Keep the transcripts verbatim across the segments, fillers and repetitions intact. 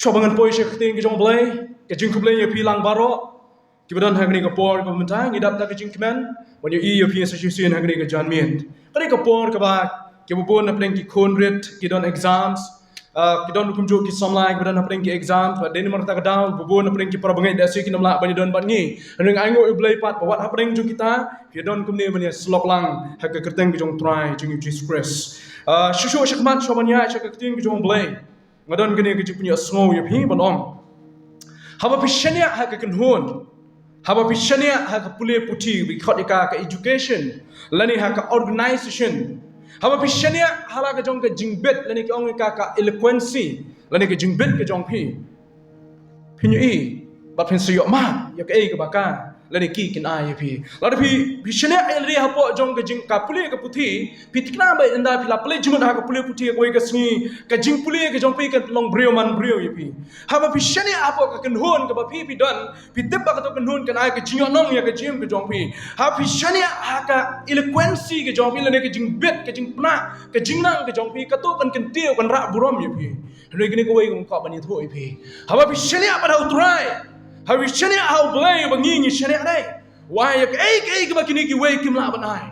Shuwa ba ngan poi sha ka ktien ka jong U Blei, ka jingkhublei ïa phi lang baroh kiba don ha kane ka por kaba mynta. Ngi dap da ka jingkmen ban ïohi ïa phi sa shisien ha kane ka janmiet. Kane ka por kaba kiba bun na pdeng ki khun rit ki don exams, ah, ki don kumjuh ki samla kiba don na pdeng ki exams, bad dei namar kata ka daw ba bun na pdeng ki para bangeit da shisien kim lah ban ïadon bad ngi. Hynrei nga ainguh ïa U Blei pat ba wat ha pdeng jong kita phi don kumne ban ïasyllok lang ha ka kyrteng ka jong U Trai jong ngi U Jisu Khrist. Ah, shuh shuh shakhmat shuwa ban ïaid sha ka ktien ka jong U Blei, nga don kane ka jingpynïohsngew ïa phi ban ong, haba phi shaniah ha ka kynhun, haba phi shaniah ha ka pule puthi, ba ki khot ïa ka ka education, lane ha ka organization, haba phi shaniah ha la ka jong ka jingbit, lane ki ong ïa ka ka eloquency, lane ka jingbit ka jong phi, phin ïohi bad phin sa ïohmad ïa kaei kaba ka lane ki kin ai ïa phi. Lada phi, phi shaniah ïa lade hapoh jong ka jing ka pule ka puthi, phi thikna ba ynda phi la pule jingmut ha ka pule puthi ha kawei ka sngi, ka jingpule ka jong phi kan long briew man briew ïa phi. Haba phi shaniah hapoh ka kynhun kaba phi phi don, phi tip ba kato ka kynhun kan ai ka jingïohnong ïa ka jingim ka jong phi. Haba phi shaniah ha ka eloquency ka jong phi, lane ka jingbit, ka jingpynah, ka jingnang ka jong phi, kato kan kyntiew, kan rah burom ïa phi. Hynrei kane kawei kaba nga kwah ban ïathuh ïa phi, haba phi shaniah bad ha U Trai, haba phi shaniah ha U Blei, ba ngi ngi shaniah dei. Wai ïa kaei kaei kaba kine kiwei kim lah ban ai.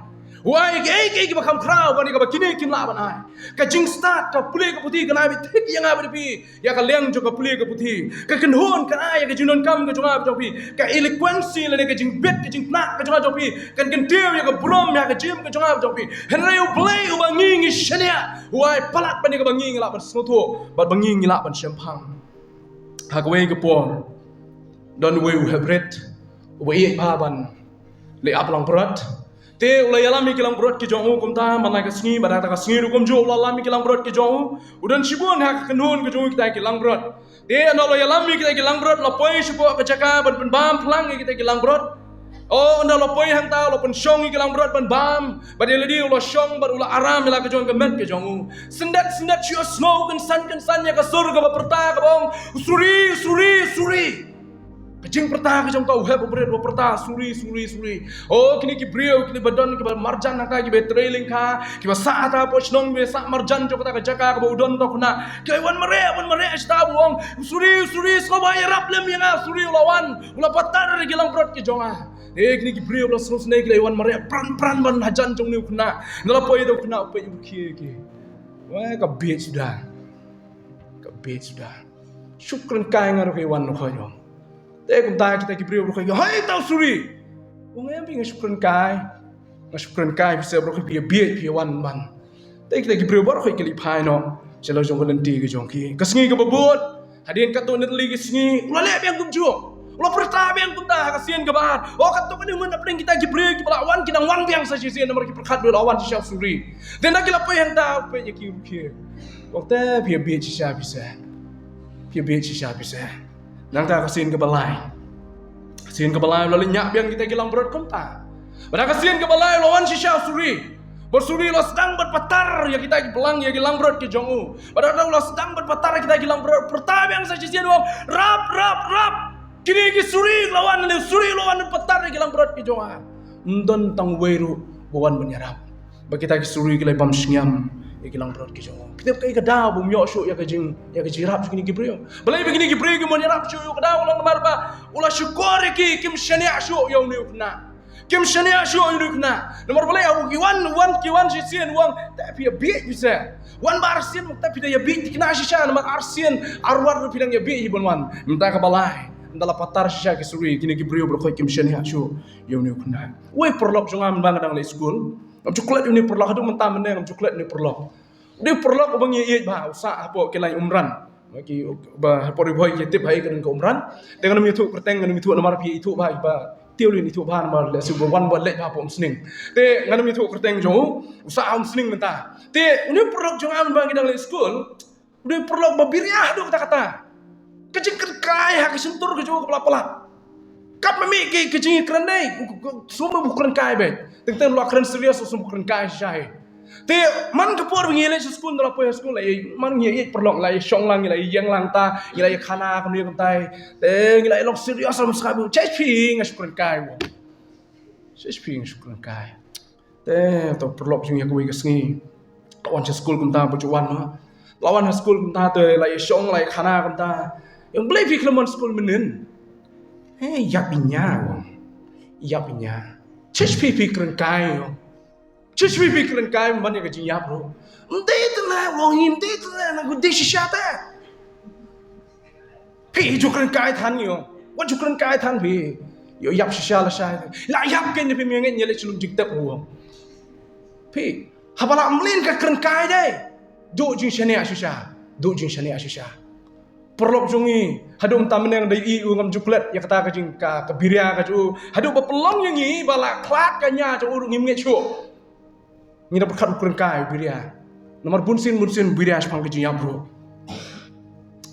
Wai ïa kaei kaei kaba kham khraw ban ïa kaba kine kim lah ban ai. Ka jingstad ka pule ka puthi kan ai beit thik ïa nga bad phi ïa ka liang jong ka pule ka puthi. Ka kynhun kan ai ïa ka jingdonkam ka jong nga bad jong phi. Ka eloquency lane ka jingbit, ka jingpynah ka jong nga jong phi kan kyntiew ïa ka burom ïa ka jingim ka jong nga bad jong phi. Hynrei U Blei uba ngi ngi shaniah, u ai palat ban ïa kaba ngi ngi lah ban sngewthuh bad ba ngi ngi lah ban shemphang. Ha kawei ka por don uwei u heprit uba ïeit bha ban leit ap langbrot. Te u la ïalam ïa ki langbrot ki jong u kumta man la ka sngi bad ha kata ka sngi ruh kumjuh u la lam ïa ki langbrot ki jong u. U don shibun ha ka kynhun ka jong u kita ki langbrot. Te ynda u la ïalam ïa kita ki langbrot, u la poi shapoh ka jaka ban pynbam phlang ïa kita ki langbrot. O, ynda u la poi hangta u la pynshong ïa ki langbrot ban bam. Bad ïa lade u la shong bad u la aram ïa la ka jong ka met ka jong u. Syndet syndet shu sngew kynsan kynsan ïa ka sur kaba pyrta kaba ong, "U suri, u suri, u suri." Ka jingpyrta ka jong uta u heprit uba pyrta, "Suri, suri, suri." O, kine ki briew kiba don kiba marjan hangta, kiba trei lyngkha, kiba sah hangta hapoh shnong, kiba sah marjan jong kata ka jaka kaba u don uta u khynnah, ki la wan mareh, wan mareh shata ba u ong, "U suri, u suri, sngewbha ïarap lem ïa nga, u suri u la wan, u la patar ïa ki langbrot ki jong nga." Eh, kine ki briew ba la sngewsynei ki la wan mareh pran pran ban hajan jong une u khynnah. Ynda la poi uta u khynnah u peit u rukhie ïa ki. Weh, ka bieit suda. Ka bieit suda. Shu kren kai, nga ruh ka wan ruh ka ïoh. Te kumta kita ki briew ruh ka ïoh, "Hai uta u suri." U ong, "Em, phi, nga shu kren kai. Nga shu kren kai, phi sep ruh ka phi ïa bieit phi ïa wan man." Te kita ki briew baroh ki la phai noh sha la jong ka lynti ka jong ki. Ka sngi kaba bud, hadien katto katne tylli ki sngi, u la leh biang kumjuh. U la pyrta biang kumta ha ka sien kaba ar. O, katto katne ngut na pdeng kita ki briew kiba la wan ki dang wan biang sa shisien namar ki pyrkhat ba u la wan shisha u suri. Te ynda ki la poi hangta u peit ïa ki u rukhie. U ong, "Te phi ïa bieit shisha phi seh. Phi ïa bieit shisha phi seh." Nangta ka sien kaba lai. Ka sien kaba lai u la leit ñiah biang kita ki langbrot kumta. Bad ha ka sien kaba lai u la wan shisha u suri. Bad u suri u la sdang ban patar ïa kita ki blang, ïa ki langbrot ki jong u. Bad haba u la sdang ban patar ïa kita ki langbrot, pyrta biang sa shisien u ong, "Rap, rap, rap. Kine ki suri ki la wan, ne u suri u la wan ban patar ïa ki langbrot ki jong nga. Ym don tang uwei ruh ba wan ban ïarap." Ba kita ki suri ki la bam shngiam ïa ki langbrot ki jong u. Phi tip kaei ka daw ba um ïoh shuh ïa ka jing, ïa ka jingïarap jong kine ki briew? Balei ba kine ki briew kim wan ïarap shuh ïa u? Ka daw ka long namar ba u la shukor ïa ki, kim shaniah shuh ïa une u khynnah. Kim shaniah shuh ïa une u khynnah. Namar balei? Haba ki wan, wan, ki wan shisien u ong, "Te phi ïa bieit phi seh. Wan ba arsien, te phi da ïa bieit thikna shisha, namar arsien, arwar ruh phi dang ïa bieit hi ban wan." Mynta kaba lai, ynda la patar shisha ki suri, kine ki briew baroh kim shaniah shuh ïa une u khynnah. Uwei u paralok jong nga mynba nga dang leit skul, ngam ju klet ïa une u paralok, haduh mynta mynne ngam ju klet ïa une u paralok. Une u paralok uba ngi ïeit bha, u sah hapoh ki lain Umran. Ki ba hapoh Ri Bhoi ki tip ha ka ding ka Umran. Te ngan ym ïathuh kyrteng, ngan ym ïathuh namar phi ïathuh bha, ba tiew lei ïathuh bha namar lehse ba wan ba leit bha hapoh Umsning. Te ngan ym ïathuh kyrteng jong u, u sah ha Umsning mynta. Te une u paralok jong nga mynba ngi dang leit skul, une u paralok ba biria haduh katta katta. Ka jingkren kai ha ka shyntur ka jong u ka palat palat. Katba mih ki, ki jingkren dei, u, u, u, sngewbha u kren kai beit. Teng teng u la kren serious, u sngewbha u kren kai shisha hi. Te man ka por ba ngi leit sha skul, ynda la poi ha skul, la ïa, man ngi ïa paralok, la ïa shong lang, ngi la ïa ïeng lang ta, ngi la ïa khana kumne kumtai. Te ngi la ïa long serious, ym skhem u, "Check phi, nga shu kren kai," u ong. "Check phi, nga shu kren kai." Te uta u paralok jong ngi ha kawei ka sngi, wan sha skul kumta ba ju wan noh. La wan ha skul kumta te, la ïa shong, la ïa khana kumta. Ïa balei phi khlem wan skul mynnin? He, ïap ïa nga, ong. Ïap ïa nga. Chish phi phi kren kai, ong. Chish phi phi kren kai, man ïa ka jingïap ruh. Ym dei te na, ong, ym dei te na, nga dei shisha te. Phi ju kren kai than ngi, ong. Wat ju kren kai than phi. Ïoh ïap shisha lashai. La ïap kein phi, me ngeit ïa leh shlum jingtep ruh, ong. Phi, haba la mlien ka kren kai dei. Duh jingshaniah shisha. Duh jingshaniah shisha. Paralok jong ngi, haduh mynta mynne dei i u ngam ju klet ïa kata ka jing ka, ka biria ka jong u. Haduh ba pynlong ïa ngi ba la khlad ka nia jong u ruh ngim ngeit shuh. Ngi da pyrkhat u kren kai biria. Namar bunsien bunsien biria shaphang ka jingïap ruh.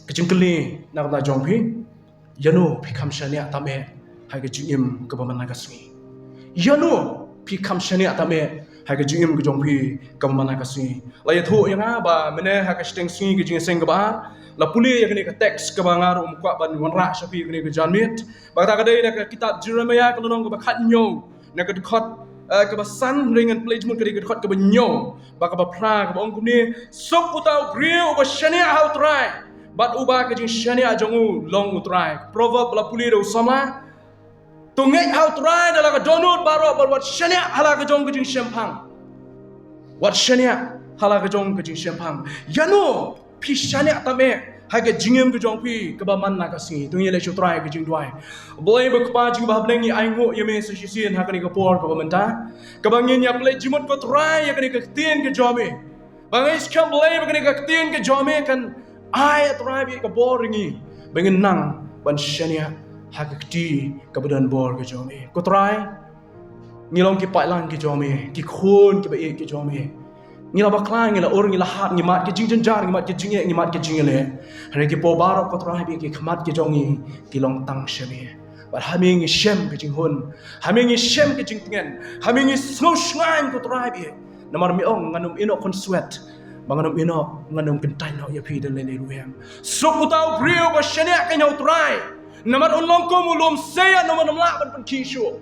Ka jingkylli na ka bynta jong phi. Ïano phi kham shaniah tam eh ha ka jingim kaba man la ka sngi? Ïano phi kham shaniah tam eh ha ka jingim ka jong phi kaba man la ka sngi? La ïathuh ïa nga ba mynne ha ka shiteng sngi ka jingïaseng kaba ar, la pule ïa kane ka text kaba nga ruh ym kwah ban wanrah sha phi kane ka janmiet. Ba kata ka dei na ka kitab Jeremiah ka lynnong kaba khathynñiew, na ka dkhot, eh, kaba san, hynrei ngan pynleit jingmut ka dei ka dkhot kaba hynñiew bad kaba phra, kaba ong kumne: Suk uta u briew uba shaniah ha u Trai, bad uba ka jingshaniah jong u long u Trai. Proverb ba la pule da u samla: To ngeit ha u Trai da la ka dohnud baroh, bad wat shaniah ha la ka jong ka jingshemphang. Wat shaniah ha la ka jong ka jingshemphang. Ïano phi shaniah tam eh ha ka jingim ka jong phi kaba man la ka sngi? To ngin ïaleh sha u Trai ka jingduwai. Blei ba Kpa jong ngi ba ha bneng, ngi ainguh ïa me sa shisien ha kane ka por kaba mynta, kaba ngin ïa pynleit jingmut, ko Trai, ïa kane ka ktien ka jong me. Ba ngi skhem, Blei, ba kane ka ktien ka jong me kan ai, a Trai, bad ka bor ïa ngi ba ngin nang ban shaniah ha ka kti kaba don bor ka jong me, ko Trai. Ngi long ki paidlang ki jong me, ki khun kiba ïeit ki jong me. Ngi la bakla, ngi la ur, ngi la hat, ngi mad ki jingjynjar, ngi mad ki jingeh, ngi mad ki jingeh. Hynrei ki paw baroh, ko Trai, bad ki khmat ki jong ngi ki long tang sha me. Bad ha me ngi shem ka jinghun, ha me ngi shem ka jingtngen, ha me ngi sngew shngaiñ, ko Trai, bad namar me ong, ngan ym ïehnoh khunswet, ba ngan ym ïehnoh, ngan ym kyntait noh ïa phi da lei lei ruh em. Suk uta u briew uba shaniah ha u Trai, namar un long kum u lum seian, namar ym lah ban pynkhih shuh.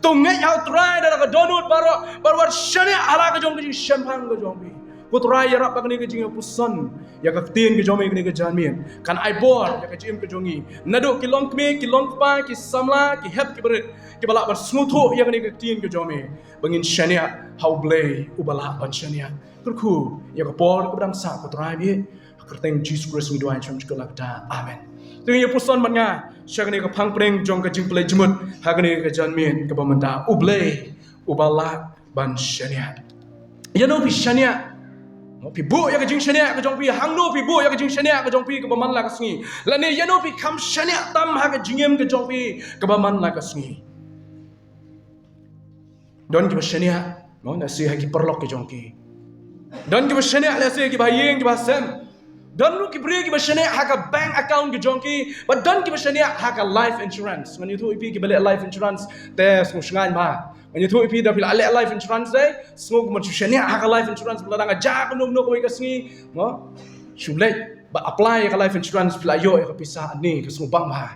To ngeit ha u Trai da la ka dohnud baroh, bad wat shaniah ha la ka jong ka jingshemphang ka jong phi. Ko Trai, ïarap ba kane ka jingïapuson ïa ka ktien ka jong me kane ka janmiet kan ai bor ïa ka jingim ka jong ngi. Naduh ki longkmie, ki longkpa, ki samla, ki hep ki barit, kiba lah ban sngewthuh ïa kane ka ktien ka jong me, ba ngin shaniah ha U Blei uba lah ban shaniah. Kyrkhu ïa ka por kaba dang sah, ko Trai, bad ha ka kyrteng Jisu Khrist ngi duwai, ngi shong sha ka lad kata. Amen. To ngin ïapuson bad nga sha kane ka phang pdeng jong ka jingpynleit jingmut ha kane ka janmiet kaba mynta: U Blei uba lah ban shaniah. Ïano phi shaniah? Phi buh ïa ka jingshaniah ka jong phi? Hangno phi buh ïa ka jingshaniah ka jong phi kaba man la ka sngi? Lane ïano phi kham shaniah tam ha ka jingim ka jong phi kaba man la ka sngi? Don kiba shaniah, mo, lehse ha ki paralok ki jong ki. Don kiba shaniah lehse ha ki bahaïing, ki bahasem. Don ruh ki briew kiba shaniah ha ka bank account ki jong ki. Bad don kiba shaniah ha ka life insurance. Ngan ïathuh ïa phi, kiba leh life insurance te sngew shngaiñ bha. Ngan ïathuh ïa phi, da phi la leh life insurance te sngew kumno, shu shaniah ha ka life insurance, ba lada nga jia kumno kumno kawei ka sngi, mo, shu leit ba apply ïa ka life insurance, phi la ïoh ïa ka pisa hangne, ka sngew bang bha.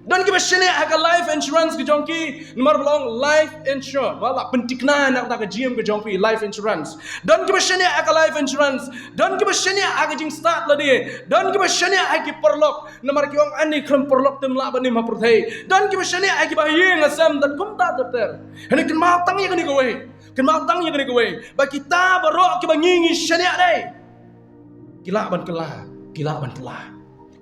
Don kiba shaniah ha ka life insurance ka jong ki, namar ba long life insurance, ba la pynthikna na ka jingim ka jong phi, life insurance. Don kiba shaniah ha ka life insurance. Don kiba shaniah ha ka jingstad lade. Don kiba shaniah ha ki paralok, namar ki ong, ani khlem paralok te ym lah ban im ha pyrthei. Don kiba shaniah ha ki bahaïing hasem, don kumta ter ter. Hynrei kynmaw tang ïa kane kawei. Kynmaw tang ïa kane kawei, ba kita baroh kiba ngi ngi shaniah dei, ki lah ban kylla, ki lah ban kylla.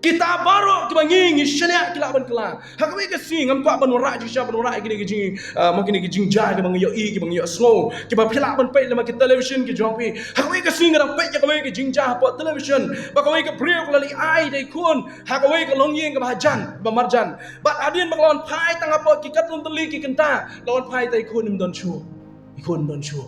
Kita baroh kiba ngi ngi shaniah ki lah ban kylla. Ha kawei ka sngi, ngam kwah ban wanrah jingshisha, ban wanrah ïa kine ki jing, ah, mo, kine ki jingjia kiba ngi ïohi, kiba ngi ïohsngew, kiba phi lah ban peit lyngba ki television ki jong phi. Ha kawei ka sngi nga dang peit ïa kawei ka jingjia hapoh television, ba kawei ka briew ka la leit ai da i khun ha kawei ka longïing kaba hajan, ba marjan. Bad hadien ba ka la wan phai tang hapoh ki katto katne tylli ki kynta, la wan phai, te i khun ym don shuh. I khun ym don shuh.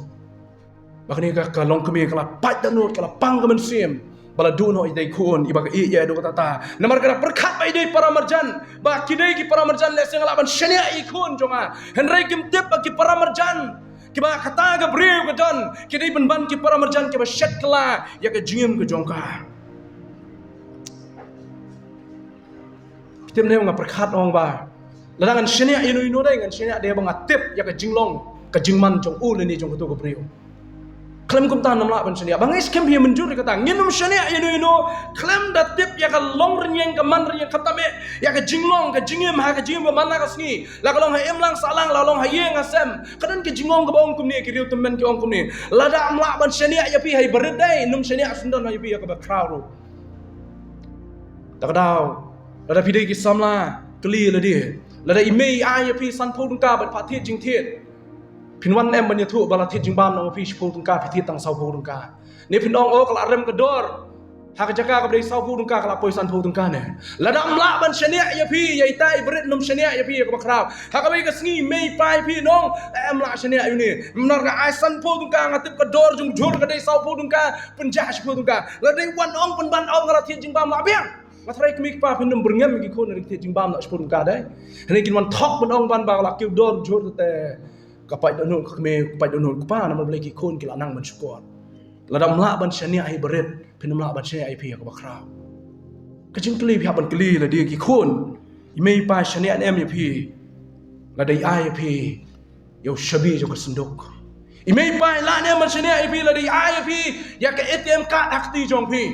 Ba kane ka, ka longkmie ka la pait dohnud, ka la pang ka mynsiem ba la duh noh ïa i khun, iba ka ïeit ïa i haduh katta katta. Namar ka la pyrkhat ba i dei paramarjan, ba ki dei ki paramarjan, lehse nga lah ban shaniah ïa i khun jong nga. Hynrei kim tip ba ki paramarjan kiba kata ka briew ka don, ki dei pynban ki paramarjan kiba shet kylla ïa ka jingim ka jong ka. Phi tip ne, nga pyrkhat, ong ba lada ngan shaniah ïano ïano dei, ngan shaniah dei ba nga tip ïa ka jinglong ka jingman jong u lane jong kato ka briew. Khlem kumta nym lah ban shaniah. Ba ngi skhem hi mynjur ïa kata. Ngin nym shaniah ïa no ïa no khlem da tip ïa ka long rynïeng ka man rynïeng, khamtam eh ïa ka jinglong ka jingim ha ka jingim ba man la ka sngi. La ka long ha imlang sahlang, la long ha ïing ha sem. Ka don ka jinglong kaba ong kumne, ki riewtymmen ki ong kumne. Lada ym lah ban shaniah ïa phi ha i barit dei, nym shaniah sngewdon ïa phi ha kaba khraw ruh. Da ka daw, lada phi dei ki samla, kylli lade. Lada i mei i ai ïa phi sanphew tyngka bad phah thied jingthied, phin wan em ban ïathuh ba la thied jingbam na ma phi shiphew tyngka, phi thied tang sawphew tyngka? Ne phin ong, o, ka la rem ka dor, ha ka jaka kaba dei sawphew tyngka ka la poi sanphew tyngka ne. Lada ym lah ban shaniah ïa phi ïa ita i barit, nym shaniah ïa phi ha kaba khraw. Ha kawei ka sngi i mei i pa ïa phi yn ong, em, lah shaniah ïa une. Namar nga ai sanphew tyngka, nga tip ka dor jong u jhur ka dei sawphew tyngka, pynjah shiphew tyngka. Lada i wan ong, pynban ong, nga la thied jingbam, lah biang. Nga tharai kmie ki kpa phin nym byrngem, ki khun, ki thied jingbam na shiphew tyngka dei. Hynrei kin wan thok ban ong ban ba la kiew dor jhur te. Ka pait dohnud ka kmie, ka pait dohnud ka kpa, namar balei ki khun ki la nang ban shukor. Lada ym lah ban shaniah ha i barit, phin nym lah ban shaniah ïa phi ha kaba khraw. Ka jingkylli phi hap ban kylli lade ki khun. I mei i pa shaniah ne em ïa phi lada i ai ïa phi ïa u shabi jong ka synduk? I mei i pa i lah ne em ban shaniah ïa phi lada i ai ïa phi ïa ka A T M card ha kti jong phi?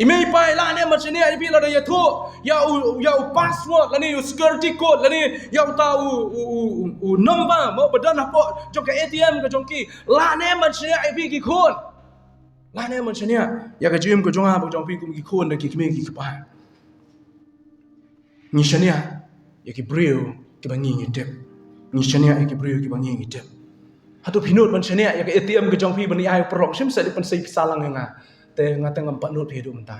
I mei i pa i lah ne em ban shaniah ïa phi lada ïathuh ïa u, ïa u password lane ïa u security code lane ïa uta u, u, u, u, u number mo ba don hapoh jong ka A T M ka jong ki? Lah ne em ban shaniah ïa phi ki khun? Lah ne em ban shaniah ïa ka jingim ka jong nga bad jong phi kum ki khun da ki kmie ki kpa? Ngi shaniah ïa ki briew kiba ngi ngi tip. Ngi shaniah ïa ki briew kiba ngi ngi tip. Hato phi nud ban shaniah ïa ka A T M ka jong phi ban ïa ai u paralok, shim seh, dei pynsei pisa lang ïa nga? Te nga te ngam pat nud phi haduh mynta.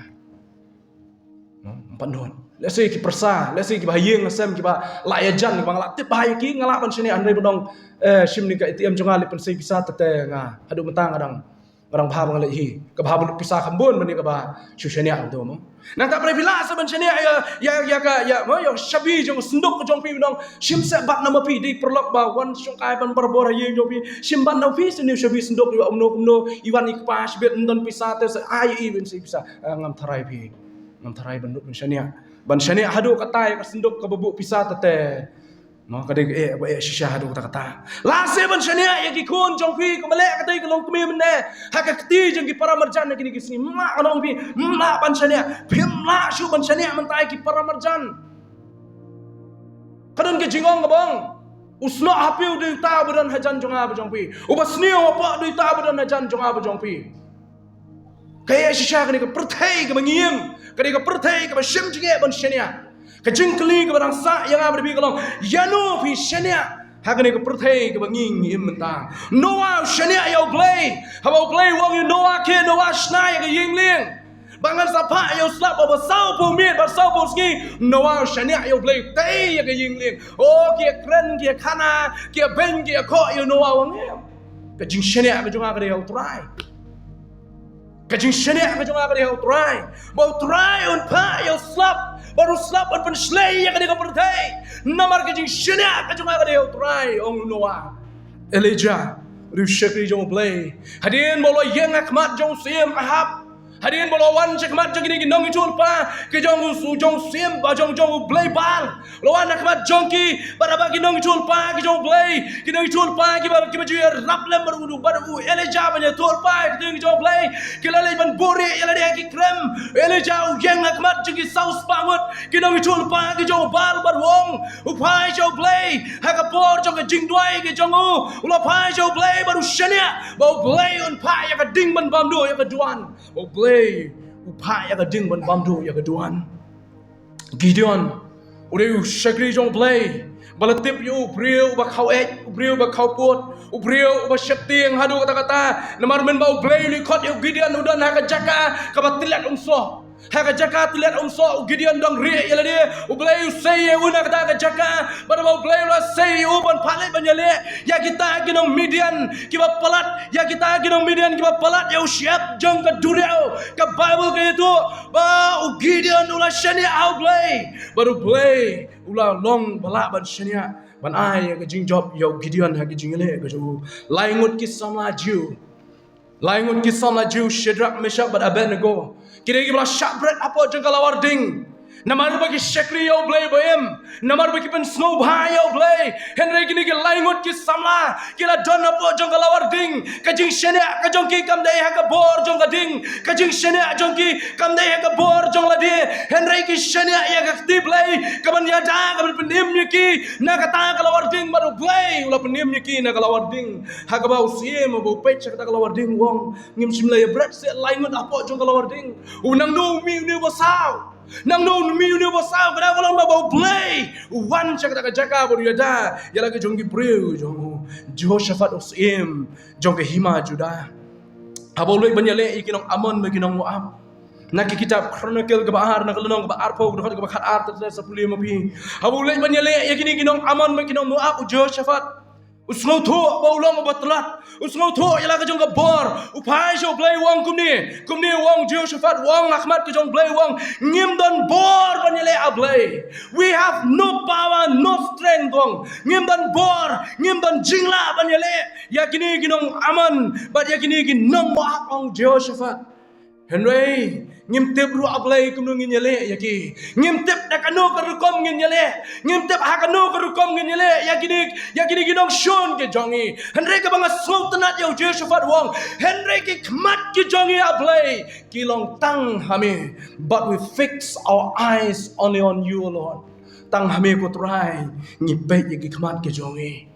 Ngam pat nud. Lehse ki pyrsa, lehse kiba ha ïing ha sem, kiba lah ïajan, kiba nga lah tip ba ha ïa ki nga lah ban shaniah, hynrei ba ong, eh, shim ne ka A T M jong nga, leit pynsei pisa te, te nga haduh mynta nga dang, nga dang bha ba nga leit hi. Kaba ha ba lut pisa kham bun ban ïa kaba shu shaniah kumto mo. Nangta phi lah sa ban shaniah ïa, ïa, ïa ka, ïa, mo, ïa u shabi jong ka synduk ka jong phi, ban ong, shim seh bat na ma phi, dei paralok ba wan shongkai ban barabor ha ïing jong phi. Shim bat na ma phi seh, ne u shabi synduk, ïa kumno kumno, i wan i kpa shibit, ym don pisa te sa ai i ban shim pisa. Ah, ngam tharai phi. Ngam tharai ban nud ban shaniah. Ban shaniah haduh katai ka synduk kaba buh pisa te te. Mo, ka dei ka eh, ba eh shisha haduh katta katta. Lah seh ban shaniah ïa ki khun jong phi, kumba leh katei ka longkmie mynne ha ka kti jong ki para marjan ha kine ki sngi. Ym lah, nga ong phi, ym lah ban shaniah. Phim lah shuh ban shaniah mynta ïa ki para marjan. Ka don ka jingong kaba ong, u snoh ha phi u dei uta uba don hajan jong nga bad jong phi. Uba sniew hapoh u dei uta uba don hajan jong nga bad jong phi. Ka eh shisha kane ka pyrthei kaba ngi im, kane ka pyrthei kaba shim jingeh ban shaniah. Ka jingkylli kaba dang sah ïa nga bad phi ka long, ïano phi shaniah ha kane ka pyrthei kaba ngi ngi im mynta? Noah u shaniah ïa U Blei. Haba U Blei u ong ïa Noah, khie Noah, shna ïa ka ïing lieng ba ngan sa phah ïa u slap, haba sawphew miet bad sawphew sngi Noah u shaniah ïa U Blei, tei ïa ka ïing lieng. O, ki ïa kren, ki ïa khana, ki ïa beiñ, ki ïa khoh ïa u Noah, u ong em. Ka jingshaniah ka jong nga ka dei ha U Trai. Ka jingshaniah ka jong nga ka dei ha U Trai. Ba U Trai un phah ïa u slap, ba u slap un pynshlei ïa kane ka pyrthei. Namar ka jingshaniah ka jong nga ka dei ha U Trai, ong u Noah. Elijah, u shakri jong U Blei, hadien ba u la ïeng ha khmat jong u Syiem Ahab, hadien ba u la wan sha khmat jong kine ki nongïathuhlypa ki jong u, jong u Syiem, ba jong, jong U Blei Baal, u la wan ha khmat jong ki, bad haba ki nongïathuhlypa ki jong U Blei, ki nongïathuhlypa kiba, kiba ju ïarap lem bad u, bad u Elijah ban ïathuhlypa ïa ki jong U Blei, ki la leit ban buhrieh ïa lade ha ki krem. Elijah u ïeng ha khmat jong ki saw spah ngut ki nongïathuhlypa ki jong u Baal bad u ong, u phai sha U Blei ha ka por jong ka jingduwai ka jong u. U la phai sha U Blei bad u shaniah ba U Blei un phah ïa ka ding ban bam duh ïa ka duwan. Ba U Blei u phah ïa ka ding ban bam duh ïa ka duwan. Gideon u dei u shakri jong U Blei ba la tip ïa u, u briew uba khaw-eit, u briew uba khawpud, u briew uba sheptieng haduh katta katta. Namar mynba U Blei u la khot ïa u Gideon, u don ha ka jaka kaba tylliat umsoh. Ha ka jaka tylliat umsoh u Gideon dang rieh ïa lade. U Blei u sei ïa u na kata ka jaka. Bad ba U Blei u la sei ïa u ban phah leit ban ïaleh ïa kita ki nong Midian kiba palat, ïa kita ki nong Midian kiba palat ïa u shyiap jong ka duriaw. Ka Baibl ka ïathuh ba u Gideon u la shaniah ha U Blei, bad U Blei u la long ba lah ban shaniah ban ai ïa ka jingjop ïa u Gideon ha ka jingïaleh ka jong u. Lai ngut ki samla Jiw, lai ngut ki samla Jiw, Shadrak, Meshak bad Abednego, ki dei kiba la shah bret hapoh jong ka lawar ding. Namar ba ki shakri ïa U Blei ba im, namar ba ki pynsngewbha ïa U Blei. Hynrei kine ki laingut ki samla ki la don hapoh jong ka lawar ding. Ka jingshaniah ka jong ki kam dei ha ka bor jong ka ding. Ka jingshaniah jong ki kam dei ha ka bor jong lade. Hynrei ki shaniah ïa ka kti Blei kaban ïada, kaban pynim ïa ki na kata ka lawar ding, bad U Blei u la pynim ïa ki na ka lawar ding. Ha kaba u syiem ba u peit sha kata ka lawar ding u ong, ngim shym la ïa bret seh laingut hapoh jong ka lawar ding. U nangno u mih une u basaw? Nangno u mih une u basaw? Ka dei ka long ba U Blei u wan sha kata ka jaka bad u ïada ïa la ki jong ki briew jong u. Jehoshaphat u syiem jong ka hima Judah, haba u leit ban ïaleh ïa ki nong Ammon bad ki nong Moab. Na ki kitab Chronicle kaba ar, na ka lynnong kaba arphew, ka dkhot kaba khatar ter ter, sa pule ma phi. Haba u leit ban ïaleh ïa kine ki nong Ammon bad ki nong Moab, u Jehoshaphat u sngewthuh ba u long uba tlot. U sngewthuh ïa la ka jong ka bor. U phai sha U Blei u ong kumne, kumne u ong Jehoshaphat, u ong ha khmat ka jong U Blei u ong, ngim don bor ban ïaleh, A Blei. We have no power, no strength, u ong. Ngim don bor, ngim don jinglah ban ïaleh ïa kine ki nong Ammon bad ïa kine ki nong Moab, ong Jehoshaphat. Hynrei ngim tip ruh, A Blei, kumno ngin ïaleh ïa ki. Ngim tip da kano ka rukom ngin ïaleh. Ngim tip ha kano ka rukom ngin ïaleh ïa kine, ïa kine ki nongshun ki jong ngi. Hynrei kaba nga sngewtynnat ïa u Jehoshaphat u ong, hynrei ki khmat ki jong ngi, A Blei, ki long tang ha me. But we fix our eyes only on you, O Lord. Tang ha me, ko Trai, ngi peit ïa ki khmat ki jong ngi.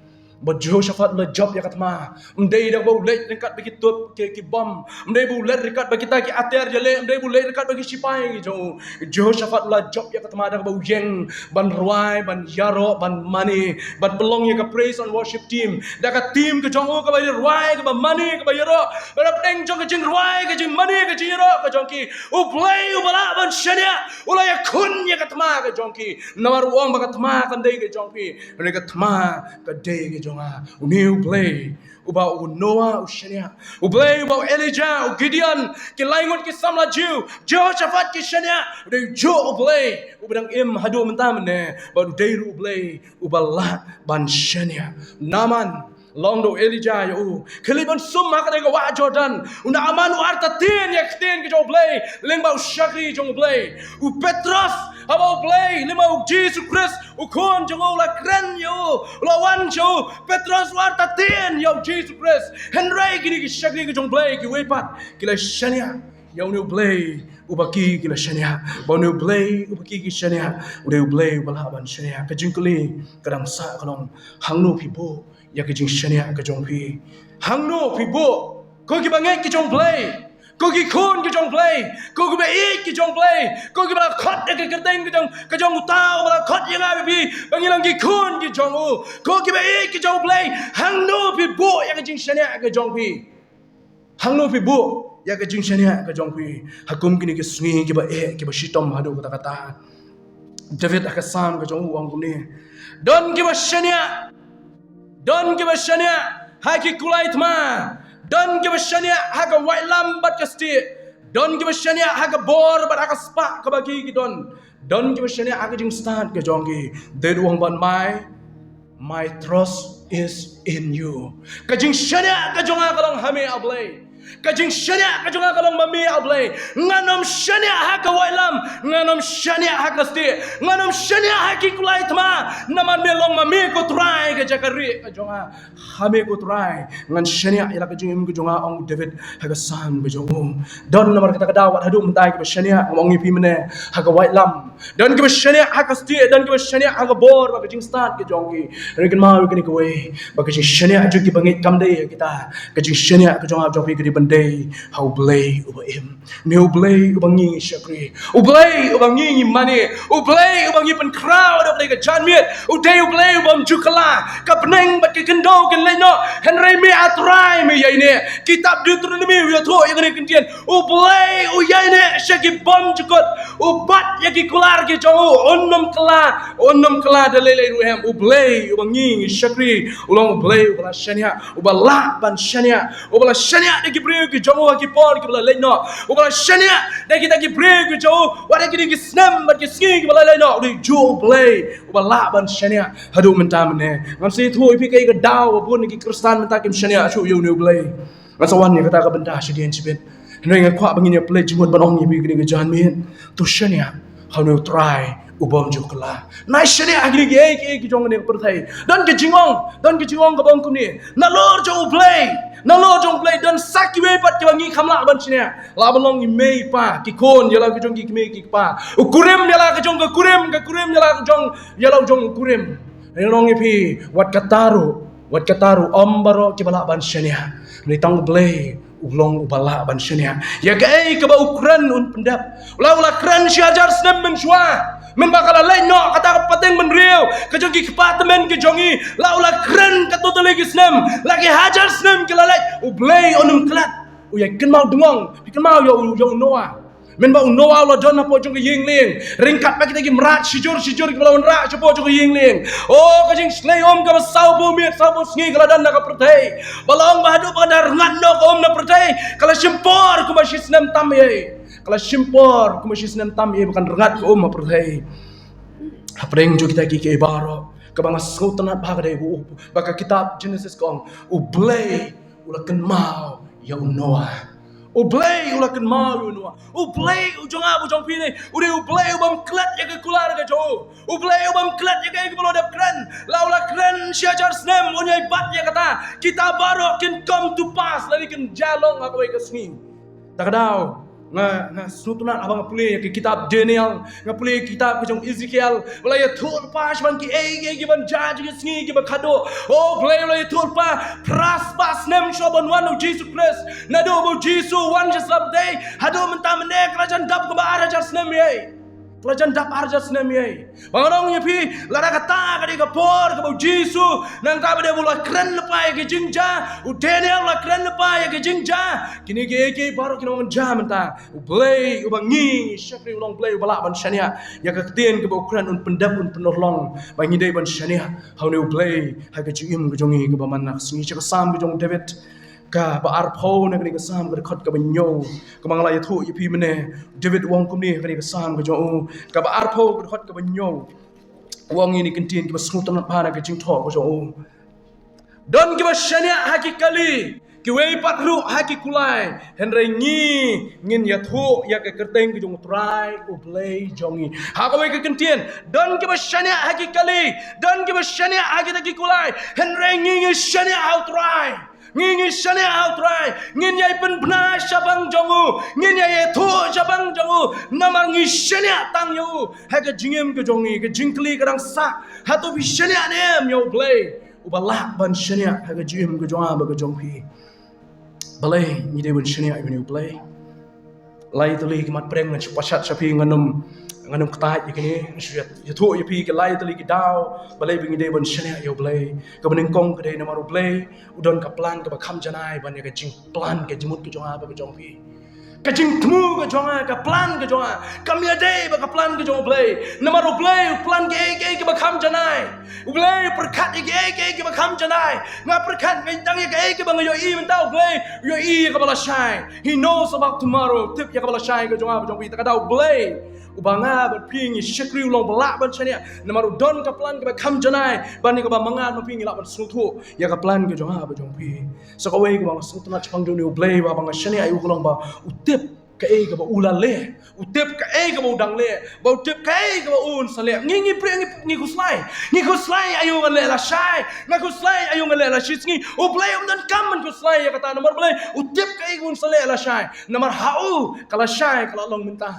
Bad Jehoshaphat u la jop ïa ka thma. Ym dei da kaba u leit ryngkat bad ki tup, ki, ki bom. Ym dei ba u leit ryngkat bad kita ki atiar ïaleh. Ym dei ba u leit ryngkat bad ki shipai ki jong u. Jehoshaphat u la jop ïa ka thma da kaba u ïeng ban rwai, ban ïaroh, ban mane, ban pynlong ïa ka praise and worship team. Da ka team ka jong u kaba rwai, kaba mane, kaba ïaroh. Bad hapdeng jong ka jingrwai, ka jingmane, ka jingïaroh ka jong ki, U Blei uba lah ban shaniah u la ïakhun ïa ka thma ka jong ki. Namar u ong ba ka thma kam dei ka jong phi, hynrei ka thma ka dei ka jong nga. Une U Blei uba u Noah u shaniah, U Blei uba u Elijah, u Gideon, ki laingut ki samla Jiw, Jehoshaphat, ki shaniah. U dei ujuh U Blei uba dang im haduh mynta mynne, bad u dei ruh U Blei uba lah ban shaniah. Naaman, long da u Elijah ïa u. Ki leit ban sum ha katei ka wah Jordan. U Naaman u artatien ïa ka ktien ka jong U Blei lyngba u shakri jong U Blei. U Petros, haba U Blei, lyngba u Jisu Khrist, u khun jong u, u la kren ïa u, u la wan sha u, Petros u artatien ïa u Jisu Khrist. Hynrei kine ki shakri ka jong U Blei kiwei pat ki la shaniah ïa une U Blei uba ki, ki la shaniah. Bad une U Blei uba ki, ki shaniah, u dei U Blei uba lah ban shaniah. Ka jingkylli ka dang sah ka long, hangno phi buh ïa ka jingshaniah ka jong phi? Hangno phi buh? Ko kiba ngeit ki jong U Blei, ko ki khun ki jong U Blei, ko kiba ïeit ki jong U Blei, ko kiba la khot ïa ka kyrteng ka jong, ka jong uta uba la khot ïa nga bad phi ba ngin long ki khun ki jong u, ko kiba ïeit ki jong U Blei, hangno phi buh ïa ka jingshaniah ka jong phi? Hangno phi buh ïa ka jingshaniah ka jong phi? Ha kum kine ki sngi kiba eh, kiba shitom haduh katta katta, David ha ka Salm ka jong u u ong kumne: Don kiba shaniah, don kiba shaniah ha ki kulai thma, don kiba shaniah ha ka waitlam bad ka stieh, don kiba shaniah ha ka bor bad ha ka spah kaba ki ki don, don kiba shaniah ha ka jingstad ka jong ki. David u ong, but my, my trust is in you. Ka jingshaniah ka jong nga ka long ha me, A Blei. Ka jingshaniah ka jong nga ka long ma me, A Blei. Ngan ym shaniah ha ka waitlam, ngan ym shaniah ha ka stieh, ngan ym shaniah ha ki kulai thma. Namar me long ma me, ko Trai, ka jaka rieh ka jong nga. Ha me, ko Trai, ngan shaniah ïa la ka jingim ka jong nga, ong u David ha ka Salm ka jong u. Don namar kata ka daw wat haduh mynta kiba shaniah, ong ïa phi mynne, ha ka waitlam. Don kiba shaniah ha ka stieh, don kiba shaniah ha ka bor bad ka jingstad ka jong ki. Hynrei kynmaw ïa kane kawei, ba ka jingshaniah jong kiba ngeit kam dei ïa kita. Ka jingshaniah ka jong nga jong phi ka dei ban dei ha U Blei uba im. Une U Blei uba ngi ngi shakri, U Blei uba ngi ngi mane, U Blei uba ngi pynkhraw da U Blei ka janmiet, u dei U Blei ubym ju kylla. Ka bneng bad ka khyndew kin leit noh, hynrei me, A Trai, me ïaineh. Kitab Deuteronomi u ïathuh ïa kane ka ktien, U Blei u ïaineh sha ki bymjukut, u bat ïa ki kular ki jong u, un ym kylla, un ym kylla da lei lei ruh em. U Blei uba ngi ngi shakri u long U Blei uba la shaniah, uba lah ban shaniah, uba la shaniah da ki briew ki jong u ha ki por kiba la leit noh, uba la shaniah da kita ki briew ki jong u wat ha kine ki snem bad ki sngi kiba la leit noh. U dei ujuh U Blei uba lah ban shaniah haduh mynta mynne. Ngan sa ïathuh ïa phi kaei ka daw ba bun ki Khristan mynta kim shaniah shuh ïa une U Blei. Ngan sa wan ïa kata ka bynta shadien shibit. Hynrei nga kwah ba ngin ïa pynleit jingmut ban ong ïa phi kane ka janmiet, to shaniah Ha une u Trai u bym ju kylla. Nai shaniah ha kine kiei kiei ki jong kane ka pyrthei. Don ka jingong, don ka jingong kaba ong kumne. Nalor jong U Blei, nalor jong U Blei don sa kiwei pat kiba ngi kham lah ban shaniah. Lah ban long i mei i pa, ki khun ïa la ka jong ki kmie ki kpa. U kurim ïa la ka jong ka kurim, ka kurim ïa la ka jong, ïa la u jong u kurim. Ngi ong ïa phi, wat kata ruh, wat kata ruh ym baroh kiba lah ban shaniah. Hynrei tang U Blei u long uba lah ban shaniah. Ïa kaei kaba u kren un pyndep. U la, u la kren shi hajar snem mynshuwa. Mynba ka la leit noh kata ka pateng bynriew ka jong ki kpa tymmen ka jong ngi, la u la kren katto katne ki snem, la ki hajar snem ki la leit, U Blei un ym klet. U ïai kynmaw dngong, phi kynmaw ïa u, ïa u Noah. Mynba u Noah u la don hapoh jong ka ïing lieng, ryngkat bad kita ki mrad shijur shijur kiba la wanrah shapoh jong ka ïing lieng. O, ka jingshlei um kaba sawphew miet sawphew sngi ka la don na ka pyrthei. Ba long ba haduh ba kan da rngat noh ka um na pyrthei, ka la shim por kumba shi snem tam ei. Ka la shim por kumba shi snem tam ei ba kan rngat ka um ha pyrthei. Hapdeng jong kita kiei kiei baroh, kaba nga sngewtynnat bha ka dei ba u, ba ka kitab Genesis ka ong, U Blei u la kynmaw ïa u Noah. U Blei u la kynmaw ïa u Noah. U Blei u jong nga, u jong phi ne, u dei U Blei u bym klet ïa ka kular ka jong u. U Blei u bym klet ïa kaei kaba u la dep kren. La u la kren shi hajar snem, un ïai bat ïa kata. Kita baroh kin come to pass, lane kin jia long ha kawei ka sngi. Ta ka daw, nga, nga sngewtynnat haba nga pule ïa ka kitab Daniel, nga pule ïa ka kitab ka jong Ezekiel, ba la ïathuh lypa shaphang kiei kiei kiban jia ha ka sngi kaba khadduh. O Blei, ba la ïathuh lypa phra spah snem shuwa ban wan u Jisu Khrist. Naduh ba u Jisu u wan sha sla pyrthei haduh mynta mynne ka la jan dap kumba ar hajar snem ei. Ka la jan dap ar hajar snem ei. Ba nga ong ïa phi, lada kata ka dei ka por kaba u Jisu nangta ba dei ba u la kren lypa ïa ka jingjia, u Daniel u la kren lypa ïa ka jingjia, kine kiei kiei baroh kin ym jia mynta. U Blei uba ngi ngi shakri u long Blei uba lah ban shaniah. Ïa ka ktien kaba u kren un pyndep, un pynurlong ba ngi dei ban shaniah ha une U Blei ha ka jingim ka jong ngi kaba man la ka sngi. Sha ka Salm ka jong u David, kaba arphew, na kane ka Salm ka dkhot kaba hynñiew, kaba nga la ïathuh ïa phi mynne. David u ong kumne ha kane ka Salm ka jong u, kaba arphew ka dkhot kaba hynñiew. U ong ïa kine ki ktien kiba sngewtynnat bha na ka jingthoh ka jong u. Don kiba shaniah ha ki kali, kiwei pat ruh ha ki kulai, hynrei ngi ngin ïathuh ïa ka kyrteng ka jong u Trai U Blei jong ngi. Ha kawei ka kyntien, don kiba shaniah ha ki kali, don kiba shaniah ha kita ki kulai, hynrei ngi ngi shaniah ha u Trai. Ngi ngi shaniah ha u Trai. Ngin ïai pynbna shaphang jong u, ngin ïai ïathuh shaphang jong u, namar ngi shaniah tang ïa u. Ha ka jingim ka jong ngi, ka jingkylli ka dang sah, hato phi shaniah ne em ïa U Blei uba lah ban shaniah ha ka jingim ka jong nga bad ka jong phi? Balei ngi dei ban shaniah ïa une U Blei? Lai tylli ki mat pyrshah ngan shu pashat sha phi, ngan ym, ngan ym ktait ïa kine, ngan shu ïa, ïathuh ïa phi ki lai tylli ki daw balei ba ngi dei ban shaniah ïa U Blei. Kaba nyngkong ka dei namar U Blei u don ka plan kaba kham janai ban ïa ka jingplan ka jingmut ka jong nga bad ka jong phi. Ka jingthmu ka jong nga, ka plan ka jong nga kam ïadei bad ka plan ka jong U Blei. Namar U Blei u plan kiei kiei kiba kham janai. U Blei u pyrkhat ïa kiei kiei kiba kham janai. Nga pyrkhat nga tang ïa kaei kaba nga ïohi mynta, U Blei u ïohi ïa kaba lashai. He knows about tomorrow. Tip ïa kaba lashai ka jong nga bad jong phi. Ta ka daw U Blei uba nga bad phi ngi shakri u long ba lah ban shaniah. Namar u don ka plan kaba kham janai ban ïa kaba ma nga bad phi ngi lah ban sngewthuh ïa ka plan ka jong nga bad jong phi. Sa kawei kaba nga sngewtynnat shaphang jong une U Blei ba, ba nga shaniah ïa u ka long ba u tip kaei kaba u la leh. U tip kaei kaba u dang leh, ba u tip kaei kaba un sa leh. Ngi, ngi pyrshah, ngi, ngi khuslai. Ngi khuslai aïu ngan leh lashai, nga khuslai aïu ngan leh lashisngi. U Blei um donkam ban khuslai ïa kata, namar U Blei u tip kaei kaba un sa leh lashai. Namar ha u ka lashai ka la long mynta.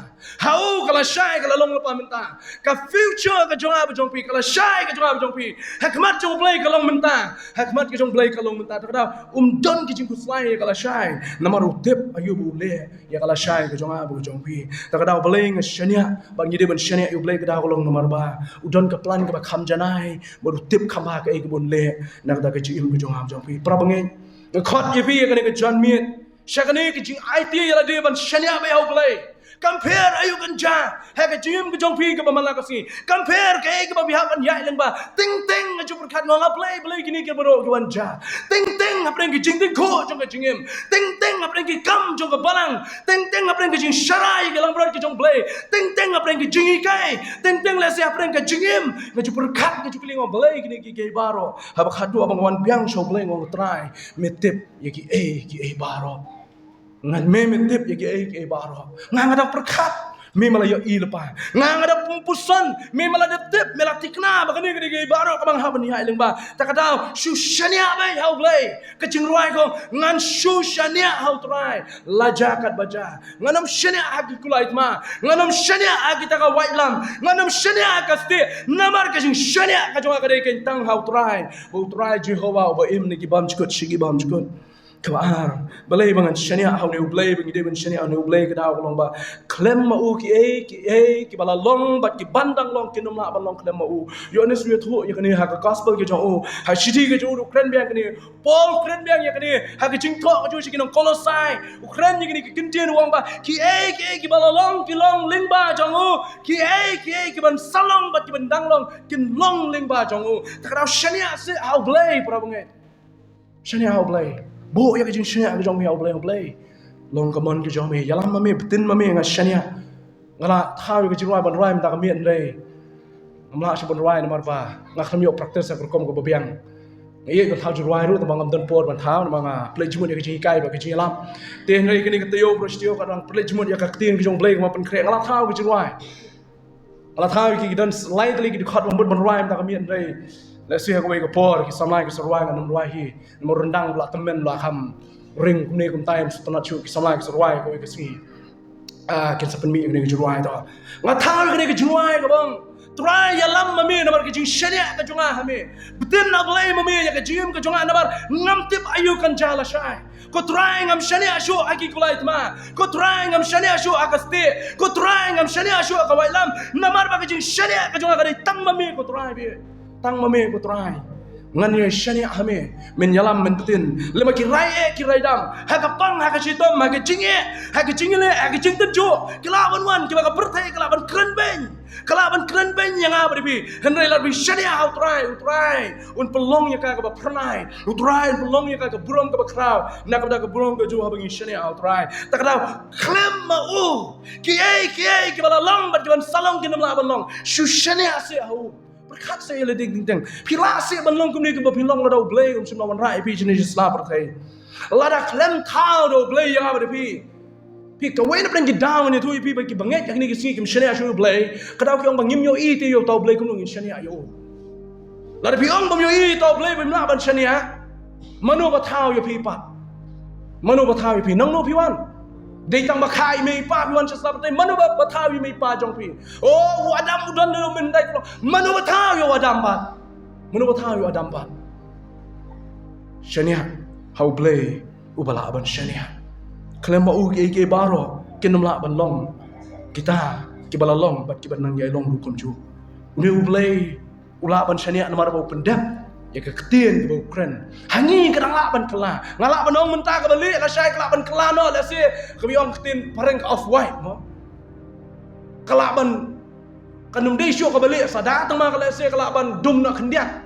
Ha u ka lashai ka la long lypa mynta. Ka future ka jong nga bad jong phi, ka lashai ka jong nga bad jong phi, ha khmat jong U Blei ka long mynta. Ha khmat ka jong U Blei ka long mynta. Ta ka daw um don ka jingkhuslai ïa ka lashai, namar u tip aïu ba u leh ïa ka lashai ka jong nga bad ka jong phi. Ta ka daw balei nga shaniah, ba ngi dei ban shaniah ïa U Blei, ka daw ka long namar ba u don ka plan kaba kham janai, ba u tip kham bha kaei kaba un leh na kata ka jingim ka jong nga bad jong phi. Para bangeit, nga khot ïa phi ïa kane ka janmiet, sha kane ka jingaiti ïa lade ban shaniah beit ha U Blei. Kam pher aïu kan jia ha ka jingim ka jong phi kaba man la ka sngi. Kam pher kaei kaba phi hap ban ïaid lyngba. Teng teng nga ju pyrkhat, nga ong balei, balei kine ki baroh ki wan jia. Teng teng hapdeng ki jingdih khuh jong ka jingim. Teng teng hapdeng ki kam jong ka balang. Teng teng hapdeng ki jingsharai ki langbrot ki jong U Blei. Teng teng hapdeng ki jinghikai. Teng teng lehse hapdeng ka jingim. Nga ju pyrkhat, nga ju kylli, nga ong balei kine kiei kiei baroh. Haba khadduh haba nga wan biang sha U Blei nga ong Trai, me tip ïa kiei kiei baroh. Ngan, me, me tip ïa kiei kiei baroh. Nga, nga dang pyrkhat. Me ma la ïohi lypa. Nga nga da pung puson, me ma la dep tip, me la thikna ba kane ka dei ka baroh kaba nga hap ban ïaid lyngba. Ta ka daw, shu shaniah beit ha U Blei. Ka jingrwai ka ong, ngan shu shaniah ha U Trai. La jia katba jia. Ngan ym shaniah ha ki kulai thma. Ngan ym shaniah ha kita ka waitlam. Ngan ym shaniah ha ka stieh. Namar ka jingshaniah ka jong nga ka dei keiñ tang ha U Trai. Ba U Trai Jehobah uba im na ki bymjukut sha ki bymjukut. Kaba ar, balei ba ngan shaniah ha une U Blei, ba ngi dei ban shaniah ha une U Blei, ka daw ka long ba khlem ma u kiei kiei kiba la long bad kiban dang long kin ym lah ban long khlem ma u. Ïoannis u ïathuh ïa kane ha ka gospel ka jong u, ha shithi ka jong u, u kren biang kane, Paul u kren biang ïa kane ha ka jingthoh ka jong u sha ki nong Kolosai, u kren ïa kane ka kyntien, u ong ba kiei kiei kiba la long ki long lyngba jong u, kiei kiei kiban sa long bad kiban dang long kin long lyngba jong u. Ta ka daw shaniah seh ha U Blei, para bangeit. Shaniah ha U Blei. Buh ïa ka jingshaniah ka jong me ha U Blei, U Blei. Long ka mon ka jong me, ïalam ma me, btin ma me, nga shaniah. Nga la thaw ïa ka jingrwai ban rwai mynta ka miet, hynrei ngam lah shuh ban rwai namar ba nga khlem ïoh practice ha ka rukom kaba biang. Nga ïeit ban thaw jingrwai ruh, tangba ngam don por ban thaw namar nga pynleit jingmut ïa ka jinghikai bad ka jingïalam. Te hynrei kane ka taïew baroh shi taïew ka dang pynleit jingmut ïa ka ktien ka jong U Blei, ka ma pynkhreh, nga la thaw ka jingrwai. Nga la thaw ïa ki, ki don lai tylli ki dkhot ba mut ban rwai mynta ka miet, hynrei lehse ha kawei ka por ki samla ki sa rwai, ngan ym rwai hi. Namar ryndang ba la tymmen, ba la kham ring kumne kumtai, ym sngewtynnat shuh, ki samla ki sa rwai kawei ka sngi. Ah, kin sa pynmih ïa kane ka jingrwai to. Nga thaw ïa kane ka jingrwai kaba ong, Trai, ïalam ma me namar ka jingshaniah ka jong nga ha me. Btin, A Blei, ma me ïa ka jingim ka jong nga namar ngam tip aïu kan jia lashai. Ko Trai, ngam shaniah shuh ha ki kulai thma. Ko Trai, ngam shaniah shuh ha ka stieh. Ko Trai, ngam shaniah shuh ha ka waitlam. Namar ba ka jingshaniah ka jong nga ka dei tang ma me, ko Trai, beit. Tang ma me, ko Trai. Ngan ïa shaniah ha me. Men ïalam, men btin. Lymda ki rai eh, ki rai dam, ha ka pang, ha ka shitom, ha ka jingeh, ha ka jingïaleh, ha ka jingtynjuh, ki lah ban wan, kiba ka pyrthei ka lah ban kren beiñ. Ka lah ban kren beiñ ïa nga bad ïa phi. Hynrei lada phi shaniah ha U Trai, U Trai un pynlong ïa ka kaba phyrnai. U Trai un pynlong ïa ka ka burom kaba khraw na ka bynta ka burom ka jong u haba ngi shaniah ha U Trai. Ta ka daw, khlem ma u kiei kiei kiba la long bad kiban sa long kin ym lah ban long. Shu shaniah seh ha u. Pyrkhat seh ïa lade teng teng. Phi lah seh ban long kumne, kumba phi long lada U Blei um shym la wanrah ïa phi shane sha sla pyrthei. Lada khlem thaw da U Blei ïa nga bad ïa phi, phi, kawei na pdeng ki daw ngan ïathuh ïa phi ba ki bangeit ha kine ki sngi kim shaniah shuh ïa U Blei. Ka daw ki ong ba ngim ïohi te ïa uta U Blei, kumno ngin shaniah ïa u. Lada phi ong bym ïohi ïa uta U Blei, bym lah ban shaniah, mano ba thaw ïa phi pat? Mano ba thaw ïa phi? Nangno phi wan? Dei tang ba kha i mei i pa phi wan sha sla pyrthei. Mano ba, ba thaw ïa i mei i pa jong phi? Oh, u Adam u don da u myndai klong. Mano ba thaw ïa u Adam pat? Mano ba thaw ïa u Adam pat? Shaniah ha U Blei uba lah ban shaniah. Khlem ma u kiei kiei baroh kin ym lah ban long. Kita kiba la long bad kiban nang ïai long ruh kumjuh. Une U Blei u lah ban shaniah namar ba u pyndep ïa ka ktien kaba u kren. Ha ngi ka dang lah ban kylla. Nga lah ban ong mynta kaba lieh lashai ka lah ban kylla noh, lehse kaba ong ktien phareng ka off white mo. Ka lah ban, kan ym dei shuh kaba lieh sa da, tang ma ka lehse ka lah ban dum noh khyndiat.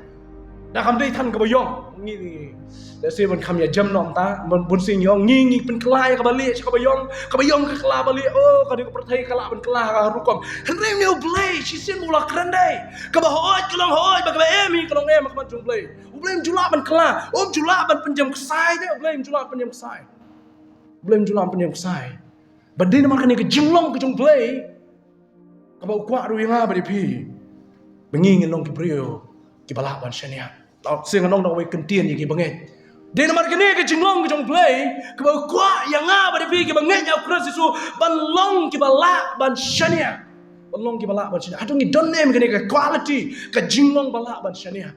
Da kam dei than kaba ïong. Ngi, ngi, lehse ban kham ïa jem noh mynta, bun, bun sien ïong, ngi, ngi pynkylla ïa kaba lieh sha kaba ïong, kaba ïong ka kylla ba lieh. Oh, ka dei ka pyrthei ka lah ban kylla ha ka rukom. Hynrei une U Blei shisien ba u la kren dei, kaba hooid ka long hooid, ba kaba em hi ka long em ha khmat jong U Blei. U Blei um ju lah ban kylla, um ju lah ban pynjem ksai de, U Blei um ju lah ban pynjem ksai. U Blei um ju lah ban pynjem ksai. Bad dei namar kane ka jinglong ka jong U Blei kaba u kwah ruh ïa nga bad ïa phi ba ngi ngin long ki briew kiba lah ban shaniah. Tang sien ngan ong da kawei ka kyntien ïa ki bangeit. Dei namar kane ka jinglong ka jong U Blei kaba u kwah ïa nga bad ïa phi kiba ngeit ïa U Khrist Jisu ban long kiba lah ban shaniah. Ban long kiba lah ban shaniah. Hato ngi don ne em kane ka quality, ka jinglong ba lah ban shaniah?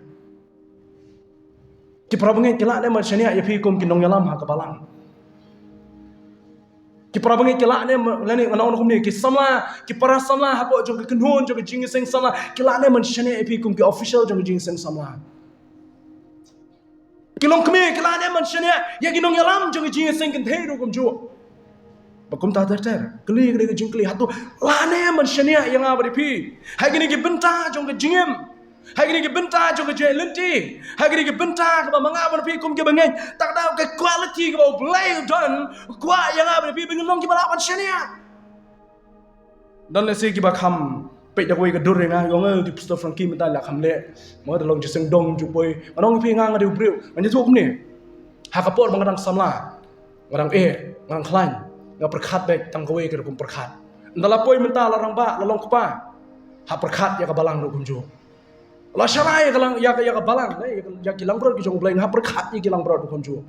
Ki para bangeit, ki lah ne em ban shaniah ïa phi kum ki nongïalam ha ka balang? Ki para bangeit, ki lah ne em, lane ngan ong kumne, ki samla, ki para samla hapoh jong ka kynhun jong ka jingïaseng samla, ki lah ne em ban shaniah ïa phi kum ki official jong ka jingïaseng samla? Ki longkmie, ki lah ne em ban shaniah ïa ki nongïalam jong ka jingïaseng kynthei ruh kumjuh? Ba kumta ter ter, kylli ka dei ka jingkylli, hato lah ne em ban shaniah ïa nga bad ïa phi ha kine ki bynta jong ka jingim, ha kine ki bynta jong ka jingïaid lynti, ha kine ki bynta kaba ma nga bad phi kum ki bangeit, ta ka daw ka quality kaba U Blei u don, u kwah ïa nga bad ïa phi ba ngin long kiba lah ban shaniah. Don lehse kiba kham peit da kawei ka dur ïa nga, ong, eh, u dei Pastor Frankie mynta la kham leh. Mo, da long jingïaseng dong ju poi. Ngan ong ïa phi, nga, nga dei u briew, ngan ïathuh kumne. Ha ka por ba nga dang samla, nga dang eh, nga dang khlaiñ, nga pyrkhat beit tang kawei ka rukom pyrkhat. Nda la poi mynta la rangbah, la long kpa. Ha pyrkhat ïa ka balang ruh kumjuh. La sharai ïa ka lang, ïa ka, ïa ka balang, eh, ïa ka, ïa ki langbrot ki jong U Blei, ha pyrkhat ïa ki langbrot ruh kumjuh.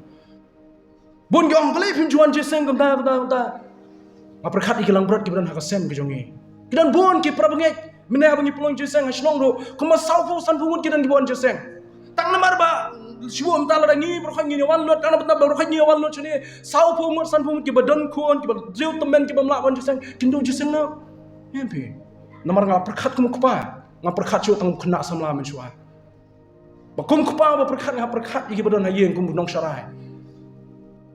Bun ki ong balei phim ju wan jingïaseng kumta, kumta, kumta. Nga pyrkhat ïa ki langbrot kiba don ha ka sem ka jong ngi. Ki don bun ki para bangeit, mynne haba ngi pynlong jingïaseng ha shnong ruh, kumba sawphew sanphew ngut ki don kiba wan jingïaseng. Tang namar ba shu mynta lada ngi baroh ngi wan lut, tang namar ba baroh ngi wan lut shane, sawphew ngut sanphew ngut kiba don khun, kiba dei tymmen, kiba ym lah wan jingïaseng, kin duh jingïaseng noh. Em phi. Namar nga pyrkhat kum kpa, nga pyrkhat shuh tang khynnah samla mynshuwa. Ba kum kpa ba pyrkhat nga pyrkhat ïa kiba don ha ïing kum u nongsharai.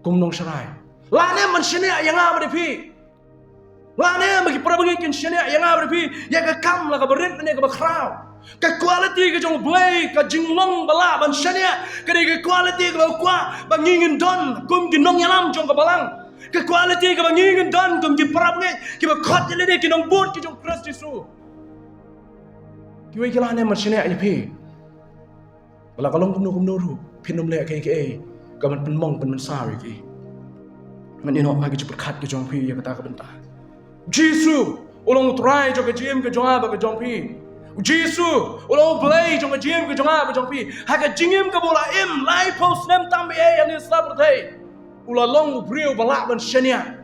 Kum u nongsharai. Lane ban shaniah ïa nga bad ïa phi. Lane ba ki para bangeit kin shaniah ïa nga bad ïa phi. Ïa ka kam la kaba rit ne kaba khraw. Ka quality ka jong U Blei, ka jinglong ba lah ban shaniah, ka dei ka quality kaba u kwah ba ngi ngin don kum ki nongïalam jong ka balang. Ka quality kaba ngi ngin don kum ki para bangeit kiba khot ïa lade ki nongbud ki jong U Khrist Jisu. Kiwei ki lane ban shaniah ïa phi. Ba la ka long kumno kumno ruh, phin ym leh kaei kaei kaban pynmong pynmynsaw ïa ki. Ngan ïehnoh ha ki jingpyrkhat ki jong phi ïa kata ka bynta. Jisu u long U Trai jong ka jingim ka jong nga bad ka jong phi. Jisu u long U Blei jong ka jingim ka jong nga bad jong phi. Ha ka jingim kaba u la im laiphew snem tam ba ïa ngi sa pyrthei, u la long u briew ba lah ban shaniah.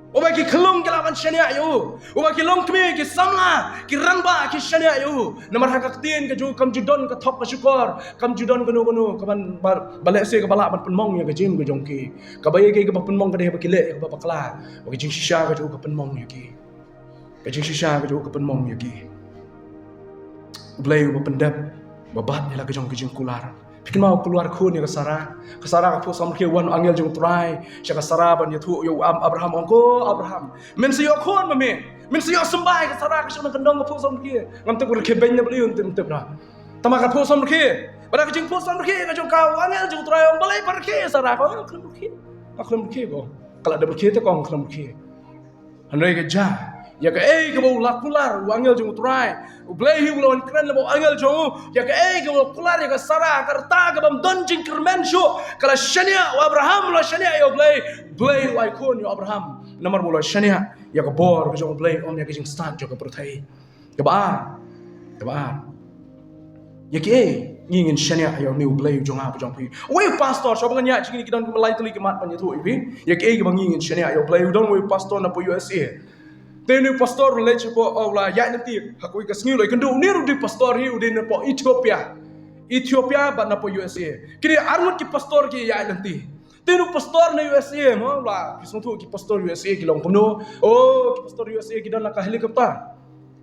Uba ki khyllung ki lah ban shaniah ïa u. Uba ki longkmie, ki samla, ki rangbah ki shaniah ïa u. Namar ha ka ktien ka jong u kam ju don ka thok ka shukor, kam ju don kano kano kaban ba, ba lehse kaba lah ban pynmong ïa ka jingim ka jong ki. Kaba ïa ki kaba pynmong ka dei ba ki leh ïa kaba bakla. Ba ka jingshisha ka jong u ka pynmong ïa ki. Ka jingshisha ka jong u ka pynmong ïa ki. U Blei uba pyndep, uba bat ïa la ka jong ka jingkular. Phi kynmaw u kular khun ïa ka Sara. Ka Sara ka phuh samrkhie, wan u angel jong U Trai sha ka Sara ban ïathuh ïa u Am-, Abraham, ong ko Abraham, men sa ïoh khun ma me. Men sa ïoh symbai. Ka Sara ka shong na kyndong ka phuh samrkhie. Ngam tip ka rkhie beiñ ne balei, ngam tip, ngam tip ruh. Tangba ka phuh samrkhie. Bad ha ka jingphuh samrkhie ka jong ka, u angel jong U Trai ong balei phi rkhie ïa Sara? Ka ong khlem rkhie. Khlem rkhie ko. Ka la dep rkhie te ka ong khlem rkhie. Hynrei ka jia, ïa kaei kaba u la kular u angel jong U Trai. U Blei hi u la wan kren lyngba u angel jong u. Ïa kaei kaba u la kular ïa ka Sara, ka rta kabym don jingkyrmen shuh, ka la shaniah, u Abraham u la shaniah ïa U Blei. U Blei u ai khun ïa u Abraham. Namar ba u la shaniah ïa ka bor ka jong U Blei, ym ïa ka jingstad jong ka pyrthei. Kaba ar. Kaba ar. Ïa kiei ngi ngin shaniah ïa une U Blei u jong nga bad jong phi? Uwei u pastor, shuwa ba ngan ïaid sha kine ki don kumba lai tylli ki mat ban ïathuh ïa phi. Ïa kiei kiba ngi ngin shaniah ïa U Blei, u don uwei u pastor napoh U S A. Te une u pastor u leit shapoh, u la ïaid lynti ha kawei ka sngi, u la ïakynduh, une ruh u dei pastor hi, u dei napoh Ethiopia. Ethiopia bad napoh U S A. Ki dei arngut ki pastor ki ïaid lynti. Te une u pastor na U S A mo, la phi sngewthuh ki pastor U S A ki long kumno. Oh, ki pastor U S A ki don la ka helicopter.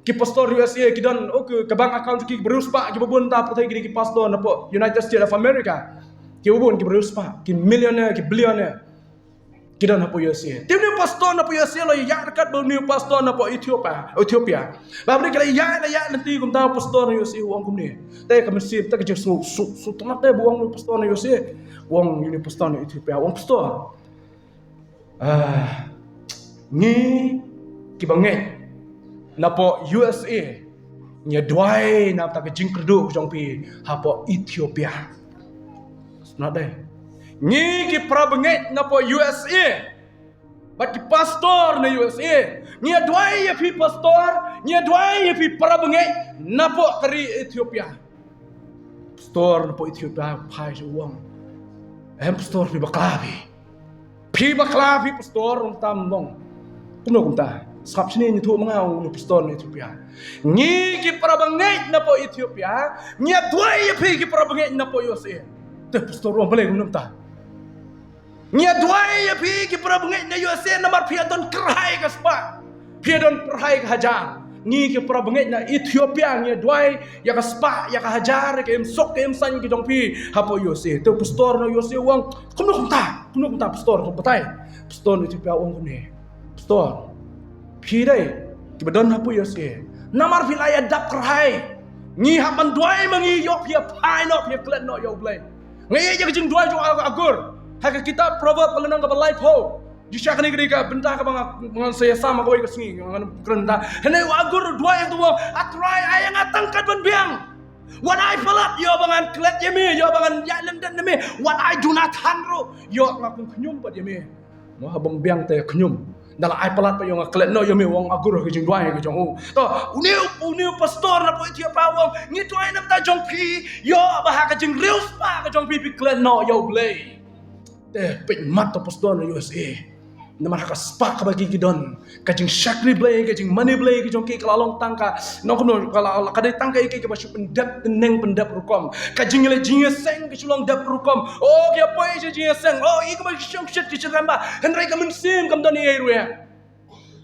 Ki pastor U S A ki don, oh, ki, ka bank account ki briew spah kiba bun, ta pyrthei ki dei ki pastor napoh United States of America. Kiba bun ki briew spah, ki millionaire, ki billionaire. Ki don hapoh U S A. Te une u pastor napoh U S A u la ïaid ryngkat bad une u pastor napoh Ethiopia, Ethiopia. Ba bad ki la ïaid, la ïaid lynti kumta, u pastor na U S A u ong kumne. Te ka mynsiem, te ka jingsngew suk, suk tang te ba u ong une u pastor na U S A. U ong une u pastor na Ethiopia, u ong pastor. Ah, ngi kiba ngeit napoh U S A, ngi ïa duwai na bynta ka jingkyrduh ka jong phi hapoh Ethiopia. Sngewbha dei. Ngi ki para bangeit napoh U S A bad ki pastor na U S A, ngi ïa duwai ïa phi pastor, ngi ïa duwai ïa phi para bangeit napoh ka ri Ethiopia. Pastor napoh Ethiopia phai sha u ong, em pastor, phi bakla phi. Phi bakla phi pastor, ong tam long. Kumno kumta? Sngap shane, ngi ïathuh ma nga, ong u pastor na Ethiopia. Ngi ki para bangeit napoh Ethiopia ngi ïa duwai ïa phi ki para bangeit napoh U S A. Te pastor u ong balei kumno kumta? Ngi ïa duwai ïa phi ki para bangeit na U S A namar phi ïa don kyrhai ka spah. Phi ïa don kyrhai ka hajar. Ngi ki para bangeit na Ethiopia ngi ïa duwai ïa ka spah, ïa ka hajar, ïa ka imsuk, ka imsaiñ ki jong phi hapoh U S A. Te u pastor na U S A u ong, kumno kumta? Kumno kumta pastor? Kumta pastor na Ethiopia u ong kumne. Pastor, phi dei kiba don hapoh U S A, namar phi la ïa dap kyrhai. Ngi hap ban duwai ma ngi, ïoh phi ïa phai noh, phi ïa klet noh ïa U Blei. Nga ïa, ïa ka jingduwai jong u Agur ha ka kitab Proverb ka lynnong kaba laiphew. Jingshisha kane ka dei ka bynta kaba nga, ngan sa ïasam ha kawei ka sngi, ngan kren bynta. Hynrei u Agur u duwai, u ong, A Trai, ai ïa nga tang kat ban biang. Wat ai palat, ïoh ba ngan klet ïa me, ïoh ba ngan ïaid lyndet ïa me. Wat ai duna than ruh, ïoh nga kum khñium pat ïa me. Mo, haba ym biang te khñium. Da la ai palat pat ïa u nga klet noh ïa me, u ong agur ha ka jingduwai ka jong u. To, une u, une u pastor na poi Ethiopia u ong, ngi duwai na bynta jong phi, ïoh ba ha ka jingriewspah ka jong phi phi klet noh ïa u Blei. Te peit mat u pastor na U S A. Namar ha ka spah kaba ki ki don, ka jingshakri Blei, ka jingmane Blei ka jong ki ka la long tang ka, nong kumno, ka la, ka dei tang ka ïa ki kaba shu pyndep tneng pyndep rukom. Ka jingleh jingïaseng ka shu long dep rukom. O, ki ïa poi sha jingïaseng. O, i kaba shong shit ki shu rem bha. Hynrei ka mynsiem kam don ïa i ruh ïa.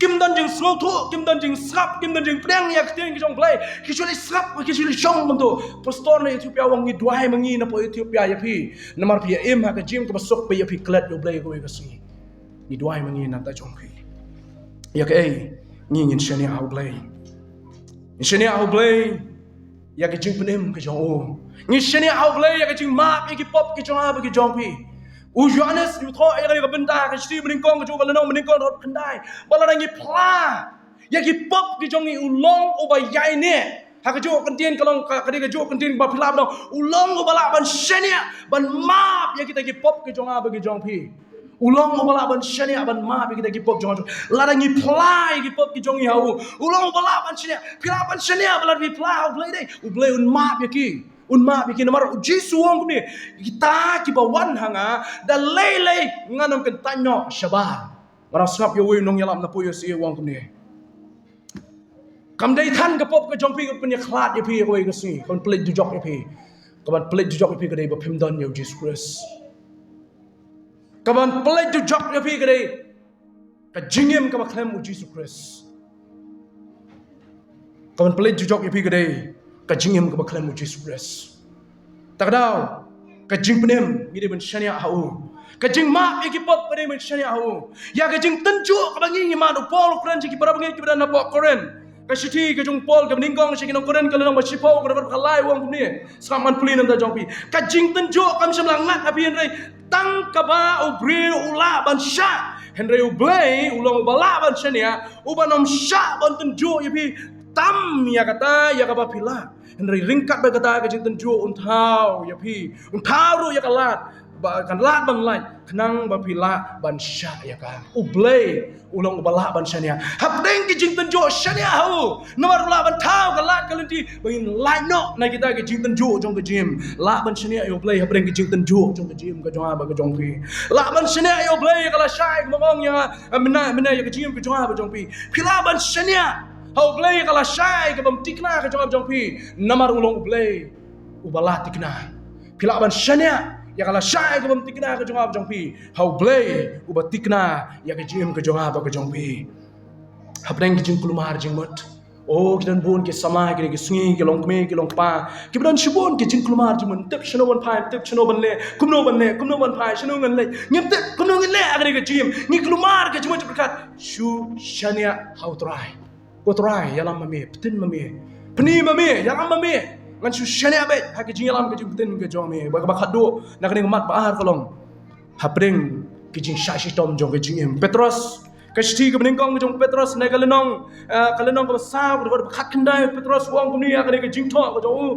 Kim don jingsngewthuh, kim don jingsngap, kim don jingpdiang ïa ka ktien ka jong u Blei. Ki shu leit sngap, ki shu leit shong kumto. Pastor na Ethiopia u ong ngi duwai ma ngi na poi Ethiopia ïa phi. Namar phi ïa im ha ka jingim kaba suk, phi ïa phi klet ïa u Blei kawei ka sngi. Ngi duwai ma ngi na bynta jong phi. Ïa kaei? Ngi ngin shaniah ha u Blei. Ngin shaniah ha u Blei ïa ka jingpynim ka jong u. Ngi shaniah ha u Blei ïa ka jingmap ïa ki pop ki jong nga bad ki jong phi. U Ïoannis u thoh ïa ka bynta ka shithi banyngkong, ka jong ka lynnong banyngkong, dkhot khyndai. Ba lada ngi phla ïa ki pop ki jong ngi, u long uba ïaineh. Ha ka juh ka ktien ka long ka, ka dei ka juh ka ktien ba phi lah ban ong, u long uba lah ban shaniah, ban map ïa kita ki pop ki jong nga bad ki jong phi. U long uba lah ban shaniah, ban map ïa kita ki pop jong nga. Lada ngi phla ïa ki pop ki jong ngi ha u, u long uba lah ban shaniah. Phi lah ban shaniah ba lada phi phla ha u Blei, dei u Blei un map ïa ki. Un map ïa ki. Namar u Jisu u ong kumne, kita kiba wan ha nga, da lei lei ngan ym kyntait noh shabar. Nga dang sngap ïa uwei u nongïalam na poi U S A u ong kumne, kam dei than ka pop ka jong phi ka pynïakhlad ïa phi ïa kawei ka sngi, ka ban pynleit dujok ïa phi. Ka ban pynleit dujok ïa phi ka dei ba phim don ïa u Jisu Khrist. Ka ban pynleit dujok ïa phi ka dei ka jingim kaba khlem u Jisu Khrist. Ka ban pynleit dujok ïa phi ka dei ka jingim kaba khlem u Jisu Khrist. Ta ka daw, ka jingpynim ngi dei ban shaniah ha u. Ka jingmap ïa ki pop ka dei ban shaniah ha u. Ïa ka jingtynjuh kaba ngi ngi mad, u Paul u kren sha ki para bangeit kiba don napoh Korinth. Ka shithi ka jong u Paul kaba nyngkong sha ki nong Korinth, ka lynnong ba shiphew, ka dkhot ba lai, u ong kumne. Sngap, ngan pule na bynta jong phi. Ka jingtynjuh kam shym la ngat ha phi hynrei tang kaba u briew u lah ban shah. Hynrei u Blei u long uba lah ban shaniah, uban ym shah ban tynjuh ïa phi tam ïa kata ïa kaba phi lah. Hynrei ryngkat bad kata ka jingtynjuh un thaw ïa phi, un thaw ruh ïa ka lad, ba kan lad ban lait khnang ba phi lah ban shah ïa ka. U Blei u long uba lah ban shaniah. Hapdeng ki jingtynjuh shaniah ha u. Namar u lah ban thaw ka lad ka lynti ba ngin lait noh na kita ki jingtynjuh jong ka jingim. Lah ban shaniah ïa u Blei hapdeng ki jingtynjuh jong ka jingim ka jong nga bad ka jong phi. Lah ban shaniah ïa u Blei ïa ka lashai kaba ong ïa nga, mynta, mynta ïa ka jingim ka jong nga bad jong phi. Phi lah ban shaniah ha u Blei ïa ka lashai kaba ym thikna ka jong nga bad jong phi. Namar u long u Blei uba la thikna. Phi lah ban shaniah ïa ka lashai kaba ym thikna ka jong nga bad jong phi ha u Blei uba thikna ïa ka jingim ka jong nga bad ka jong phi. Hapdeng ki jingkulmar jingmut. O, ki don bun ki samla, ki dei ki sngi, ki longkmie, ki longkpa. Kiba don shibun ki jingkulmar jingmut. Tip shano ban phai, tip shano ban leh, kumno ban leh, kumno ban phai, shano ngan leh. Ngim tip kumno ngin leh ha kane ka jingim. Ngi kulmar ka jingmut jingpyrkhat. Shu shaniah ha u Trai. Ko Trai, ïalam ma me, pyntin ma me. Pyni ma me, ïalam ma me. Ngan shu shaniah beit ha ka jingïalam ka jingpyntin ka jong me. Ba, ba khatduh na kane ka mat ba ar ka long hapdeng ki jingshah shitom jong ka jingim. Petros, ka shithi kaba nyngkong ka jong Petros, na ka lynnong, eh, ka lynnong kaba saw, ka dkhot ba khatkhyndai, Petros u ong kumne ha kane ka jingthoh ka jong u.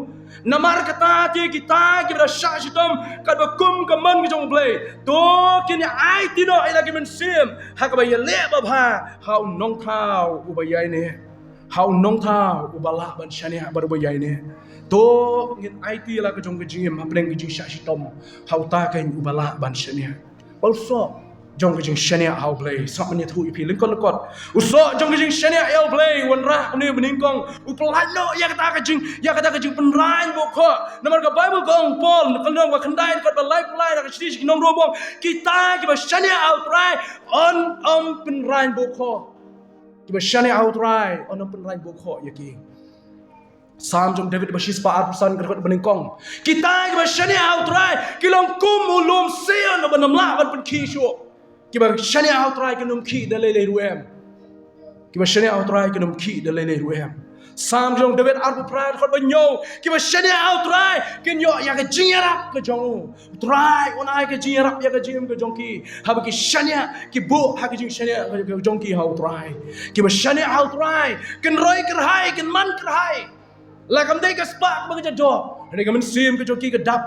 Namar kata te kita kiba da shah shitom katba kum ka mon ka jong u Blei, to kin ïa aiti noh ïa la ki mynsiem ha kaba ïaleh babha ha u Nongthaw uba ïaineh. Ha u Nongthaw uba lah ban shaniah bad uba ïaineh. To ngin aiti la ka jong ka jingim hapdeng ka jingshah shitom ha uta keiñ uba lah ban shaniah. Ba u soh jong ka jingshaniah ha u Blei. Sngap, ngan ïathuh ïa phi lyngkot lyngkot. U soh jong ka jingshaniah ïa u Blei u wanrah kumne banyngkong. U pyllait noh ïa kata ka jing, ïa kata ka jingpynraiñ bakhot. Namar ka Baibl ka ong, Paul, ka lynnong ba khyndai, dkhot ba laiphew lai, na ka shithi sha ki nong Rom u ong, kita kiba shaniah ha u Trai yn ym pynraiñ bakhot. Kiba shaniah ha u Trai yn ym pynraiñ bakhot ïa ki. Salm jong u David ba shispah arphew san, ka dkhot banyngkong. Kita kiba shaniah ha u Trai ki long kum u lum Sion uba ym lah ban pynkhih shuh. Kiba shaniah ha u Trai kin ym khih da lei lei ruh em. Kiba shaniah ha u Trai kin ym khih da lei lei ruh em. Salm jong u David arphew phra, dkhot ba hynñiew. Kiba shaniah ha u Trai kin ïoh ïa ka jingïarap ka jong u. U Trai un ai ka jingïarap ïa ka jingim ka jong ki haba ki shaniah, ki buh ha ka jingshaniah ka jong ki ha u Trai. Kiba shaniah ha u Trai kin roi kyrhai, kin man kyrhai. La kam dei ka spah kaba ka jadoh, hynrei ka mynsiem ka jong ki ka dap.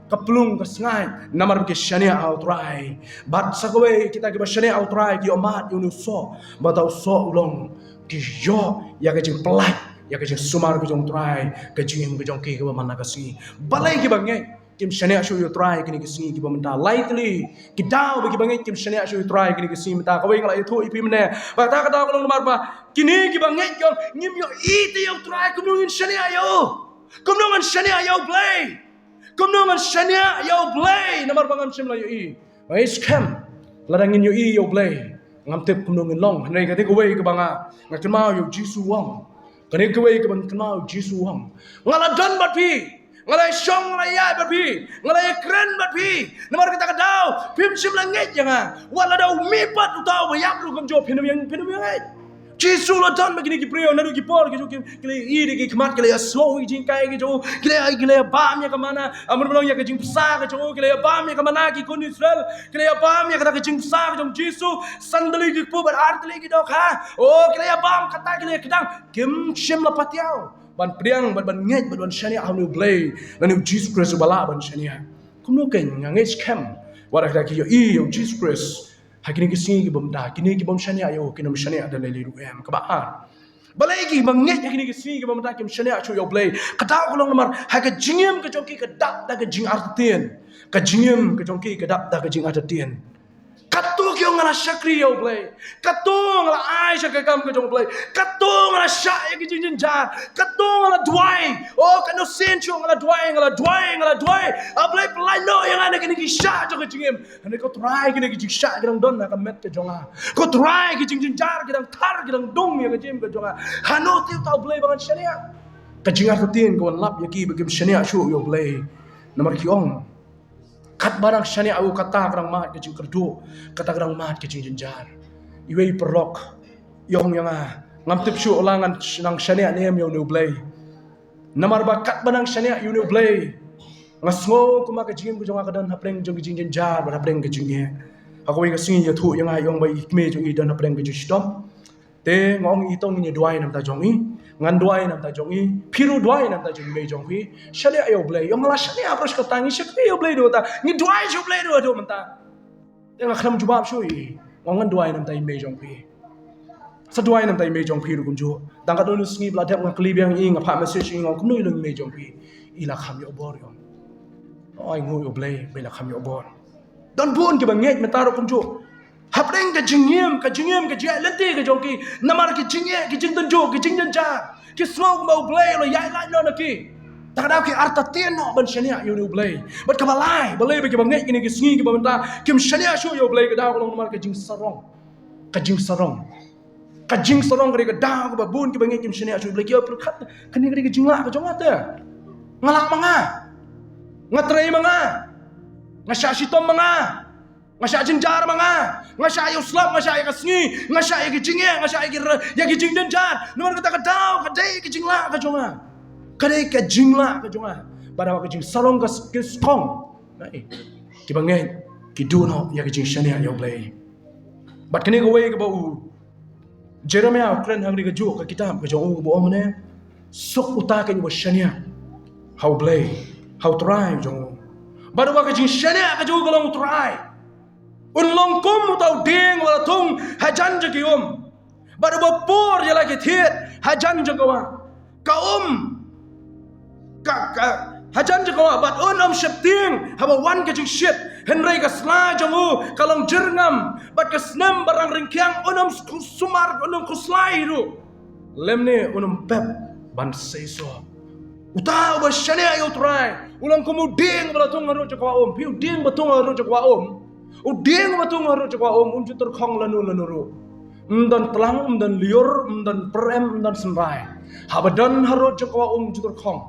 ka plung ka sngaid, namar ba ki shaniah ha U Trai. Bad sa kawei, kita kiba shaniah ha U Trai ki ïohmad ïa une u soh, bad u soh u long, ki ïoh ïa ka jingpyllait ïa ka jingsumar ka jong U Trai, ka jingim ka jong ki kaba man la ka sngi. Balei kiba ngeit kim shaniah shuh ïa U Trai kine ki sngi kiba mynta? Lai tylli ki daw ba kiba ngeit kim shaniah shuh ïa U Trai kine ki sngi mynta. Kawei nga la ïathuh ïa phi mynne, ba kata ka daw ka long namar ba kine kiba ngeit ki ong, ngim ïohi te ïa U Trai, kumno ngin shaniah ïa u? Kumno ngan shaniah ïa U Blei? Kumno ngan shaniah ïa U Blei namar ba ngam shym la ïohi? Nga ngeit skhem, lada ngin ïohi ïa U Blei, ngam tip kumno ngin long. Hynrei kane kawei kaba nga, nga kynmaw ïa U Jisu u ong, kane kawei kaba nga kynmaw ïa U Jisu u ong, nga la don bad phi, nga la shong, nga la ïaid bad phi, nga la ïakren bad phi. Namar kata ka daw phim shym la ngeit ïa nga. Wat lada u mih pat uta uba ïap ruh kumjuh, phin ym ïa, phin ym ïa ngeit. Jisu u la don bad kine ki briew naduh ki por ki jong ki, ki la ïohi da ki khmat, ki la ïasngew ïa ki jinghikai ki jong u, ki la, ki la ïabam ïa ka mana, amar ba long ïa ka jingbsa ka jong u, ki la ïabam ïa ka mana, ki khun Israel, ki la ïabam ïa kata ka jingbsa ka jong U Jisu. San tylli ki kpu bad ar tylli ki dohkha. O, ki la ïabam, kata ki la ïakdang. Kim shym la patiaw ban pdiang, ban, ban ngeit, ban, ban shaniah ha une U Blei, lane U Jisu Khrist uba lah ban shaniah. Kumno kein, nga ngeit skhem, wat lada ki ïohi ïa U Jisu Khrist ha kine ki sngi kiba mynta, kine ki bym shaniah ïa u kin ym shaniah da lei lei ruh em. Kaba ar, balei kiba ngeit ha kine ki sngi kiba mynta kim shaniah shuh ïa U Blei? Ka daw ka long namar ha ka jingim ka jong ki ka dap da ka jingartatien. Ka jingim ka jong ki ka dap da ka jingartatien. Katto ki ong, nga la shakri ïa U Blei, katto nga la ai sha ka kam ka jong U Blei, katto nga la shah ïa ki jingjynjar, katto nga la duwai. O, katno sien shuh nga la duwai, nga la duwai, nga la duwai. A Blei, pyllait noh ïa nga na kine ki shah jong ka jingim. Hynrei ko Trai, kine ki jingshah ki dang don ha ka met ka jong nga. Ko Trai, ki jingjynjar ki dang thar, ki dang dung ïa ka jingim ka jong nga. Hano te uta U Blei ba ngan shaniah? Ka jingartatien ka wan lap ïa ki ba kim shaniah shuh ïa U Blei. Namar ki ong, katba dang shaniah u, kata ka dang mad ka jingkyrduh, kata ka dang mad ka jingjynjar. Iwei i paralok i ong ïa nga, ngam tip shuh la ngan sh-, nang shaniah ne em ïa une U Blei. Namar ba katba nang shaniah ïa une U Blei, nga sngew kumba ka jingim ka jong nga ka don hapdeng jong ka jingjynjar bad hapdeng ka jingeh. Ha kawei ka sngi i ïathuh ïa nga, i ong ba i kmie jong i i don hapdeng ka jingshitom. Te nga ong, i to ngin ïa duwai na ka bynta jong i, ngan duwai na ka bynta jong i, phi ruh duwai na ka bynta jong i mei jong phi. Shaniah ïa U Blei. I ong, nga la shaniah ha u Khrist kata, ngi shakri ïa U Blei haduh kata, ngi duwai sha U Blei haduh, haduh mynta. Te nga khlem jubab shuh ïa i. Nga ong, ngan duwai na ka bynta i mei jong phi. Sa duwai na ka bynta i mei jong phi ruh kumjuh. Tang katno sngi ba la dep nga kylli biang i, nga phah message i, nga ong, kumno i long i mei jong phi? I la kham ïoh bor, i ong. Ai, nguh ïa U Blei ba i la kham ïoh bor. Don bun kiba ngeit mynta ruh kumjuh. Hapdeng ka jingim, ka jingim, ka jingeh lynti ka jong ki, namar ki jingeh, ki jingtynjuh, ki jingjynjar, ki sngew kumba U Blei u la ïaid lait noh na ki. Te ka daw ki artatien noh ban shaniah ïa une U Blei. Bad kaba lai, balei ba kiba ngeit kine ki sngi kiba mynta kim shaniah shuh ïa U Blei? Ka daw ka long namar ka jingsarong. Ka jingsarong. Ka jingsarong ka dei ka daw kaba bun kiba ngeit kim shaniah shuh ïa U Blei. Ki ïa pyrkhat, kane ka dei ka jinglah ka jong nga te. Nga lah ma nga. Nga trei ma nga. Nga shah shitom ma nga. Nga shah jynjar ma nga. Nga shah ïa u slap, nga shah ïa ka sngi, nga shah ïa ki jingeh, nga shah ïa ki re-, ïa ki jingjynjar. Namar kata ka daw ka dei ka jinglah ka jong nga. Ka dei ka jinglah ka jong nga. Bad haba ka jingsarong ka s-, ka skong, nai, kiba ngeit ki duh noh ïa ka jingshaniah ïa U Blei. Bad kane kawei kaba u Jeremiah u kren ha kane kajuh ka kitab ka jong u, kaba ong ne, suk uta kein uba shaniah ha U Blei, ha U Trai jong u. Bad uba ka jingshaniah ka jong u ka long U Trai. Un long kum uta u dieng uba la thung hajan jong ki um, bad uba pur ïa la ki thied hajan jong ka wah. Ka um, ka, ka, hajan jong ka wah, bad un ym sheptieng haba wan ka jingshit, hynrei ka sla jong u ka long jyrngam, bad ka snem ba rangryngkhiang un ym sku-, sumar, un ym khuslai ruh, lymne un ym pep ban seisoh. Uta uba shaniah ïa U Trai u long kum u dieng ba la thung harud jong ka wah um. Phi, u dieng ba thung harud jong ka wah um, u dieng ba thung harud jong ka wah um, um ju tyrkhong lano lano ruh. Um don tlang, um don lyiur, um don pyrem, um don synrai. Haba don harud jong ka wah um, um ju tyrkhong,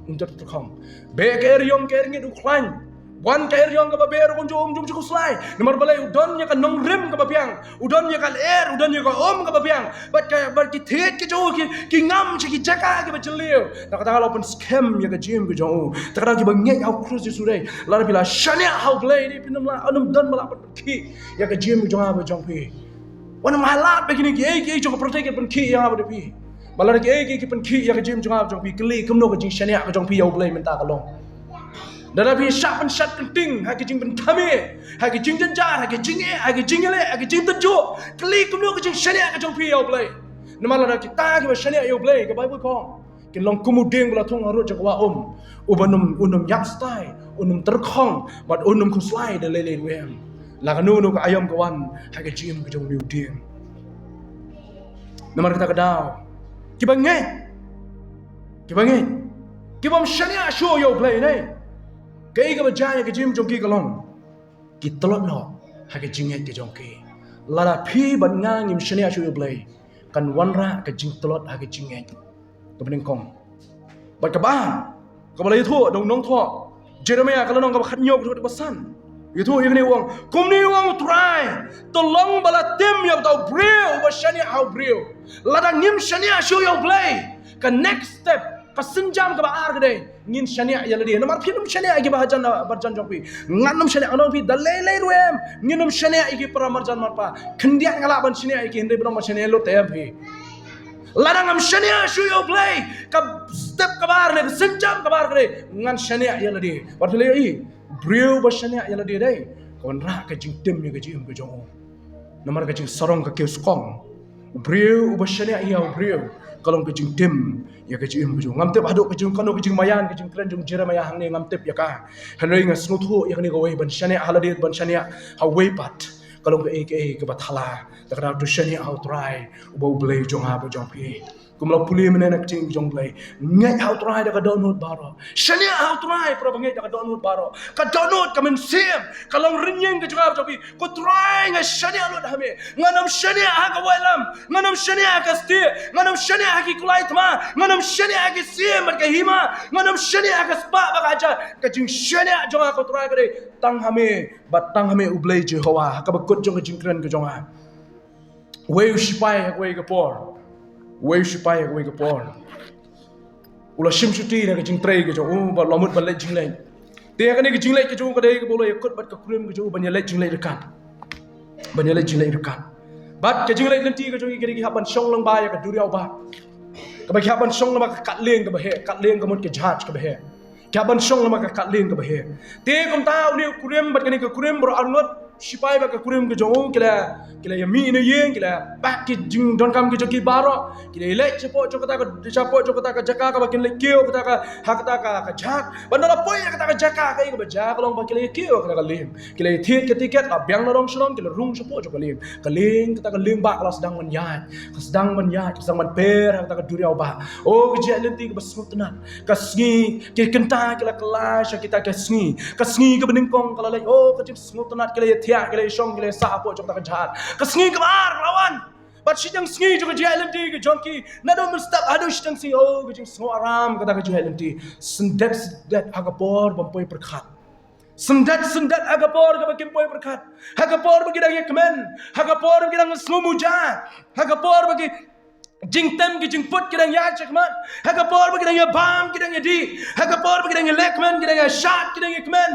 um ju tyrkhong. Beh ka eriong ka erngit u khlaiñ. Wan ka eriong kaba beh ruh kumjuh, um jum ju khuslai. Namar balei? U don ïa ka nongrim kaba biang, u don ïa ka lyer, u don ïa ka um kaba biang. Bad ka, bad ki thied ki jong u ki, ki ngam sha ki jaka kiba jylliew. Te kata ka la pynskhem ïa ka jingim ka jong u. Te kata kiba ngeit ha U Khrist Jisu dei, lada phi la shaniah ha U Blei, dei phin ym lah, un ym don ba lah ban pynkhih ïa ka jingim ka jong nga bad jong phi. Wat nym halad ba kine kiei kiei jong ka pyrthei kin pynkhih ïa nga bad phi. Bad lada kiei kiei ki pynkhih ïa ka jingim jong nga bad jong phi, kylli kumno ka jingshaniah ka jong phi ïa U Blei mynta ka long. Lada phi shah pynshat kynting ha ki jingpynthame, ha ki jingjynjar, ha ki jingeh, ha ki jingleh, ha ki jingtynjuh, kylli kumno ka jingshaniah ka jong phi ïa U Blei. Namar lada kita kiba shaniah ïa U Blei, ka Baibl ka ong, kin long kum u dieng ba la thung harud jong ka wah um, uba um, un ym ïap stai, un ym tyrkhong bad un ym khuslai da lei lei ruh em. La kano kano ka aïom ka wan ha ka jingim ka jong une u dieng. Namar kata ka daw, kiba ngeit, kiba ngeit, kibym shaniah shuh ïa U Blei ne, kaei kaba jia ïa ka jingim jong ki ka long, ki tlot noh ha ka jingngeit ka jong ki. Lada phi bad nga ngim shaniah shuh ïa U Blei, kan wanrah ka jingtlot ha ka jingngeit. Kaba nyngkong. Bad kaba ar, kaba la ïathuh da u nongthoh Jeremiah, ka lynnong kaba khathynñiew, ka dkhot kaba san. Ïathuh ïa kane, u ong, kumne u ong U Trai: To long ba la tim ïa uta u briew uba shaniah ha u briew. Lada ngim shaniah shuh ïa U Blei, ka next step, ka sienjam kaba ar ka dei, ngin shaniah ïa lade. Namar phin ym shaniah ïa ki bahajan barjan jong phi. Ngan ym shaniah, ngan ong phi da lei lei ruh em, ngin ym shaniah ïa ki para marjan marpa. Khyndiat nga lah ban shaniah ïa ki, hynrei ba dang ban shaniah lut te em phi. Lada ngam shaniah shuh ïa U Blei, ka step kaba ar ne ka sienjam kaba ar ka dei, ngan shaniah ïa lade. Bad phi la ïohi, briew ba shaniah ïa lade dei, ka wanrah ka jingtim ïa ka jingim ka jong u. Namar ka jingsarong ka kiew skong. U briew uba shaniah ïa u briew, ka long ka jingtim ïa ka jingim ka jong u. Ngam tip haduh ka jing, kano ka jingmaïan, ka jingkren jong Jeremiah hangne, ngam tip ïa ka. Hynrei nga sngewthuh ïa kane kawei, ban shaniah ha lade, ban shaniah ha uwei pat, ka long kaei kaei kaba thala. Te ka daw, to shaniah ha U Trai, uba U Blei jong nga bad jong phi. Kumba la pule mynne na ka ktien jong U Blei, ngeit ha U Trai da ka dohnud baroh. Shaniah ha U Trai, para bangeit, da ka dohnud baroh. Ka dohnud, ka mynsiem, ka longrynieng ka jong nga bad jong phi. Ko Trai, nga shaniah lut ha me. Ngan ym shaniah ha ka wallam, ngan ym shaniah ha ka stieh, ngan ym shaniah ha ki kulai thma, ngan ym shaniah ha ki siem bad ka hima, ngan ym shaniah ha ka spah bad ka hajar. Ka jingshaniah jong nga, ko Trai, ka dei tang ha me, bad tang ha me U Blei Jehobah. Ha kaba kut jong ka jingkren ka jong nga, uwei u sipai ha kawei ka por, uwei u sipai ha kawei ka por, u la shim shuti na ka jingtrei ka jong u, bad u la mut ban leit jingleit. Te ha kane ka jingleit ka jong u, ka dei kaba u la ïakut bad ka kurim ka jong u ban ïaleit jingleit ryngkat, ban ïaleit jingleit ryngkat. Bad ka jingleit lynti ka jong ki, ka dei ki hap ban shong lyngba ïa ka duriaw bah, kaba ki hap ban shong lyngba ka katlieng kaba heh, katlieng ka mut ka jahaj kaba heh. Ki hap ban shong lyngba ka katlieng kaba heh. Te kumta une u kurim bad kane ka kurim baroh arngut, sipai bad ka kurim ka jong u, ki la, ki la ïa mih na ïing, ki la pack ki jingdonkam ki jong ki baroh, ki la ïaleit shapoh jong kata ka, shapoh jong kata ka jaka kaba kin leit kiew kata ka, ha kata ka, ka jahaj. Bad ynda la poi ha kata ka jaka, kaei kaba jia ka long ba ki la ïa kiew ha kata ka lieng. Ki la ïa thied ka tiket, la biang na rong shnong, ki la rung shapoh jong ka lieng. Ka lieng, kata ka lieng bah ka la sdang ban ïaid, ka sdang ban ïaid, ka sdang ban per ha kata ka duriaw bah. O, ka jingïaid lynti kaba sngewtynnat. Ka sngi, ki kynta ki la kylla sha kita ki sngi. Ka sngi kaba nyngkong ka la leit, o, ka jingsngewtynnat, ki la ïa thiah, ki la ïa shong, ki la ïa sah hapoh jong kata ka jahaj. Ka sngi kaba ar ka la wan. Bad shiteng sngi jong ka jingïaid lynti ka jong ki, naduh mynstep haduh shiteng sngi, o, ka jingsngew aram kata ka jingïaid lynti. Syndet syndet ha ka por ban poi pyrkhat. Syndet syndet ha ka por kaba kin poi pyrkhat, ha ka por ba ki dang ïa kmen, ha ka por ba ki dang sngew muja, ha ka por ba ki jingtem ki jingput ki dang ïaid shakhmat, ha ka por ba ki dang ïa bam ki dang ïa dih, ha ka por ba ki dang ïa lehkmen, ki dang ïa shad, ki dang ïa kmen,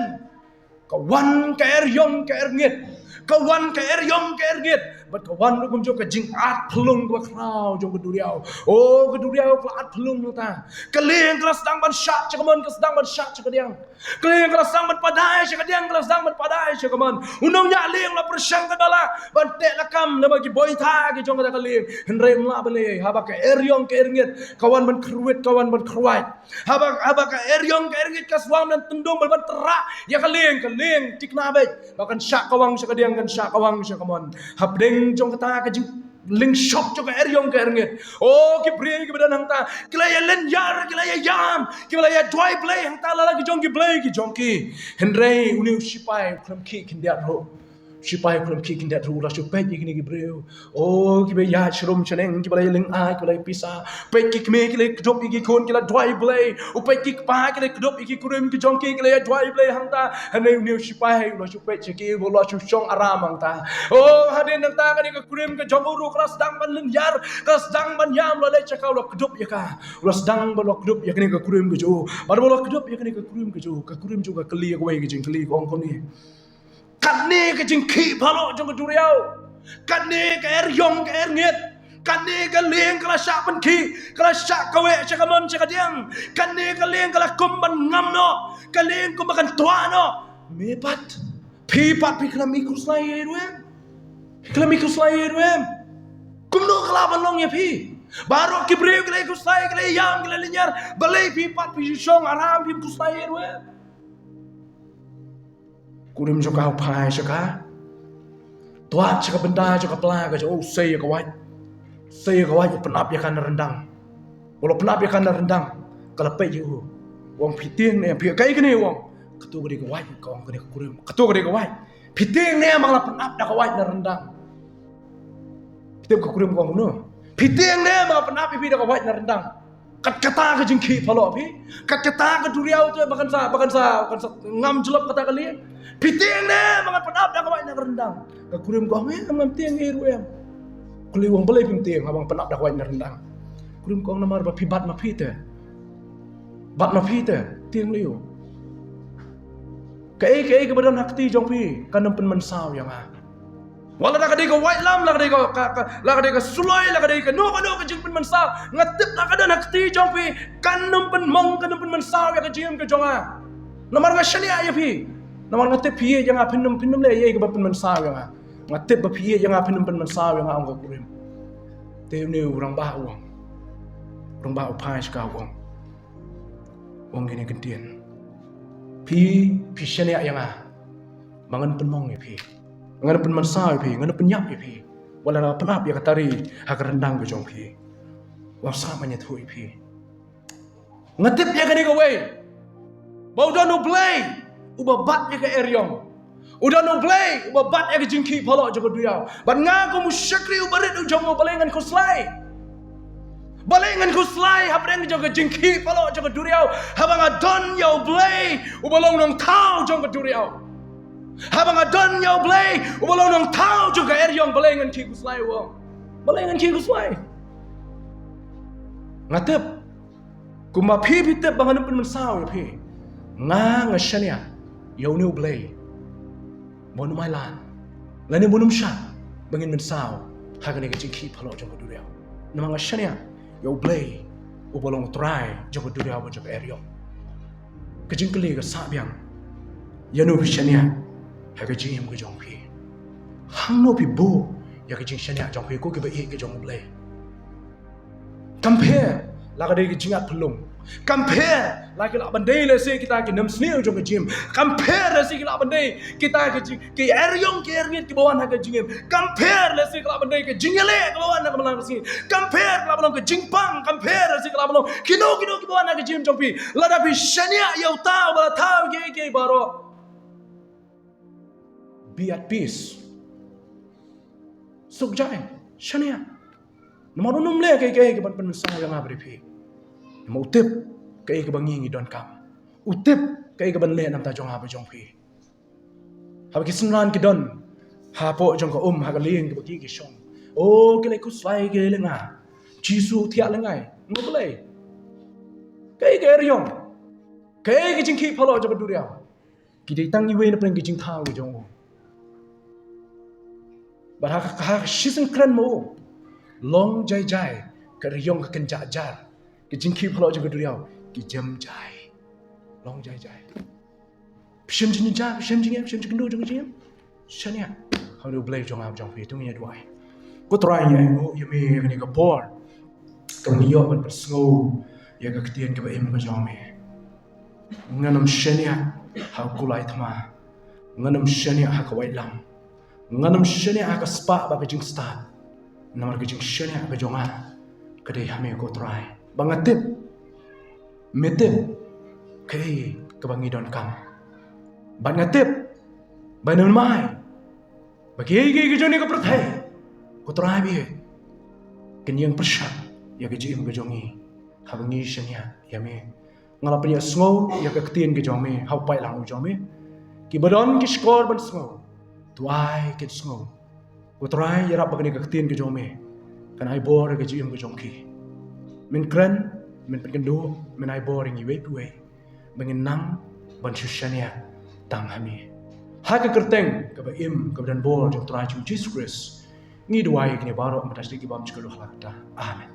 ka wan ka eriong ka erngit. Ka wan ka eriong ka erngit. Bad ka wan ruh kumjuh ka jingat phyllung kaba khraw jong ka duriaw. O, ka duriaw ka la at phyllung nangta. Ka lieng ka la sdang ban shad sha ka mon, ka sdang ban shad sha ka diang. Ka lieng ka la sdang ban padai sha ka diang, ka la sdang ban padai sha ka mon. U nongñiah lieng u la pyrshang katba lah ban teh lakam namar ki boitha ki jong kata ka lieng. Hynrei ym lah ban leh ei, haba ka eriong ka erngit ka wan ban kyrwit, ka wan ban kyrwait. Haba, haba ka eriong ka erngit ka shu wan ban tyndong ban, ban trah ïa ka lieng, ka lieng thikna beit. Ba kan shah kawang sha ka diang, kan shah kawang sha ka mon. Hapdeng jong kata ka jing lyngshop jong ka eriong ka erngit. O, ki briew kiba don hangta, ki la ïa lynñiar, ki la ïa ïam, ki la ïa duwai Blei hangta lada ki jong ki blei ki jong ki. Hynrei une u sipai u khlem khih khyndiat ruh. Sipai u khlem khih khyndiat ruh, u la shu peit ïa kine ki briew. O, kiba ïaid sharum shaneng, kiba la ïa lyngngai, kiba la ïa pisa. Peit ki kmie ki la ïa kdup ïa ki khun, ki la duwai Blei. U peit ki kpa ki la ïa kdup ïa ki kurim ki jong ki, ki la ïa duwai Blei hangta. Hynrei une u sipai u la shu peit sha ki, u la shu shong aram hangta. O, hadien nangta kane ka kurim ka jong u ruh ka la sdang ban lynñiar, ka la sdang ban ïam, u la leit sha ka, u la kdup ïa ka. U la sdang ban, u la kdup ïa kane ka kurim ka jong u. Bad u la kdup ïa kane ka kurim ka jong u, ka kurim jong u ka kylli ïa kawei ka jingkylli, ka ong kumne: Katne ka jingkhih baroh jong ka duriaw, katne ka eriong ka erngit, katne ka lieng ka la shah pynkhih, ka la shah kaweh sha ka mon sha ka diang, katne ka lieng ka la kum ban ngam noh, Ka lieng kumba kan tuah noh. Me pat. Phi pat phi khlem i khuslai ïa i ruh em. Phi khlem i khuslai ïa i ruh em. Kumno ka lah ban long ïa phi? Baroh ki briew ki la i khuslai, ki la ïam, ki la lynñiar. Balei phi pat phi shu shong aram phim khuslai ïa i ruh em. Kurim jong ka u phai sha ka. Tuat sha ka bynta jong ka pla ka jong u, sei ïa ka wait. Sei ïa ka wait, u pynap ïa ka na ryndang. U la pynap ïa ka na ryndang. Ka la peit ïa u. U ong phi tieng ne em, phi kaei kane u ong. Kato ka dei ka wait, ka ong kane ka kurim. Kato ka dei ka wait. Phi tieng ne em ba nga la pynap da ka wait na ryndang. Phi tip ka kurim ka ong kumno. Phi tieng ne em ba nga pynap ïa phi da ka wait na ryndang. Kat kata ka jingkhih phalok phi. Kat kata ka duriaw te ba kan sa, ba kan sa, ba kan sa ngam jlop kata ka lieng. Phi tieng ne em ba ngan pynap da ka wait na ka ryndang. Ka kurim ka ong em, ngam tieng ei ruh em. Kylli u ong balei phim tieng haba nga pynap da ka wait na ryndang. Kurim ka ong namar ba phi bat ma phi te. Bat ma phi te, tieng lei u. Kaei kaei kaba don ha kti jong phi kan ym pynmynsaw ïa nga. Wat la ka dei ka waitlam, la ka dei ka, ka, ka, la ka dei ka suloi, la ka dei kano kano ka jingpynmynsaw. Nga tip la ka don ha kti jong phi kan ym pynmong, kan ym pynmynsaw ïa ka jingim ka jong nga. Namar nga shaniah ïa phi. Namar nga tip phi ïeit ïa nga, phin ym, phin ym leh ei ei kaba pynmynsaw ïa nga. Nga tip ba phi ïeit ïa nga, phin ym pynmynsaw ïa nga, ong ka kurim. Te une u rangbah u ong. Rangbah u phai sha ka u ong. U ong kine ki ktien. Phi, phi shaniah ïa nga. Ba ngan pynmong ïa phi. Ngan pynmynsaw ïa phi, ngan pynïap ïa phi. Wat la nga pynap ïa ka tari ha ka ryndang ka jong phi. Wat sa ma ïathuh ïa phi. Nga tip ïa kane kawei. Ba u don U Blei uba bat ïa ka eriong. U don U Blei uba bat ïa ka jingkhih phalok jong ka duriaw. Bad nga kum u shakri uba rit u jong u, balei ngan khuslai? Balei ngan khuslai hapdeng jong ka jingkhih phalok jong ka duriaw? Haba nga don ïa U Blei uba long nongthaw jong ka duriaw. Haba nga don ïa U Blei uba long nongthaw jong ka eriong, balei ngan khih khuslai, u ong. Balei ngan khih khuslai? Nga tip. Kumba phi phi tip ba ngan ym pynmynsaw ïa phi. Nga nga shaniah ïa une U Blei. Ba un ym ailad. Lane ba un ym shah ba ngin mynsaw ha kane ka jingkhih phalok jong ka duriaw. Namar nga shaniah ïa U Blei uba long U Trai jong ka duriaw bad jong ka eriong. Ka jingkylli ka sah biang. Ïano phi shaniah ha ka jingim ka jong phi? Hangno phi buh ïa ka jingshaniah jong phi ko kiba ïeit ka jong U Blei? Kam pher la ka dei ka jingat pynlong. Kam pher la ki lah ban dei lehse kita ki nongshaniah jong ka jingim. Kam pher lehse ki lah ban dei kita ki jing, ki eriong ki erngit kiba wan ha ka jingim. Kam pher lehse ki lah ban dei ka jingïaleh kiba wan ha ka bynta ka sngi. Kam pher ki lah ban long ka jingpang. Kam pher lehse ki lah ban long kino kino kiba wan ha ka jingim jong phi. Lada phi shaniah ïa uta uba la thaw kiei kiei baroh. Be at peace. Suk jai, shaniah. Namar un ym leh kaei kaei kaban pynmynsaw ïa nga bad ïa phi. Namar u tip kaei kaba ngi ngi donkam. U tip kaei kaban leh na ka bynta jong nga bad jong phi. Haba ki synran ki don hapoh jong ka um ha ka lieng kaba ki ki shong, o ki la khuslai ki la lyngngai. Jisu thiah lyngngai. Nga balei? Kaei ka eriong? Kaei ka jingkhih phalok jong ka duriaw? Ki dei tang iwei na pdeng ki jingthaw ki jong u. Bad ha ka, ha ka shisien kren ma u, long jai jai ka eriong ka kynjah jar. Ka jingkhih phalok jong ka duriaw ki jem jai. Long jai jai. Phi shem jingïajar, phi shem jingïap, phi shem jingkynduh jong ka jingim. Shaniah ha U Blei jong nga jong phi. To ngin ïa duwai. Ko Trai, ngi ainguh ïa me ïa kane ka por kaba ngi ïoh ban pynsngew ïa ka ktien kaba im ka jong me. Ngan ym shaniah ha u kulai thma. Ngan ym shaniah ha ka waitlam. Ngan ym shaniah ha ka spah bad ka jingstad. Namar ka jingshaniah ka jong nga ka dei ha me ko Trai. Ba nga tip, me tip kaei kaba ngi donkam. Bad nga tip ba ym mai ba kiei kiei ki jong kane ka pyrthei, ko Trai ba ïeit, kin ïeng pyrshah ïa ka jingim ka jong ngi haba ngi shaniah ïa me. Nga la pynïasngew ïa ka ktien ka jong me ha u paidlang u jong me. Kiba don ki shkor ban sngew, to ai kin sngew. Ko Trai, ïarap ba kane ka ktien ka jong me kan ai bor ïa ka jingim ka jong ki. Men kren, men pynkynduh, men ai bor ïa ngi iwei pa iwei ba ngin nang ban shu shaniah tang ha me. Ha ka kyrteng kaba im kaba don bor jong u Trai jong ngi u Jisu Khrist ngi duwai ïa kine baroh, mynta sdang ki bym sngewthuh ha la kata. Amen.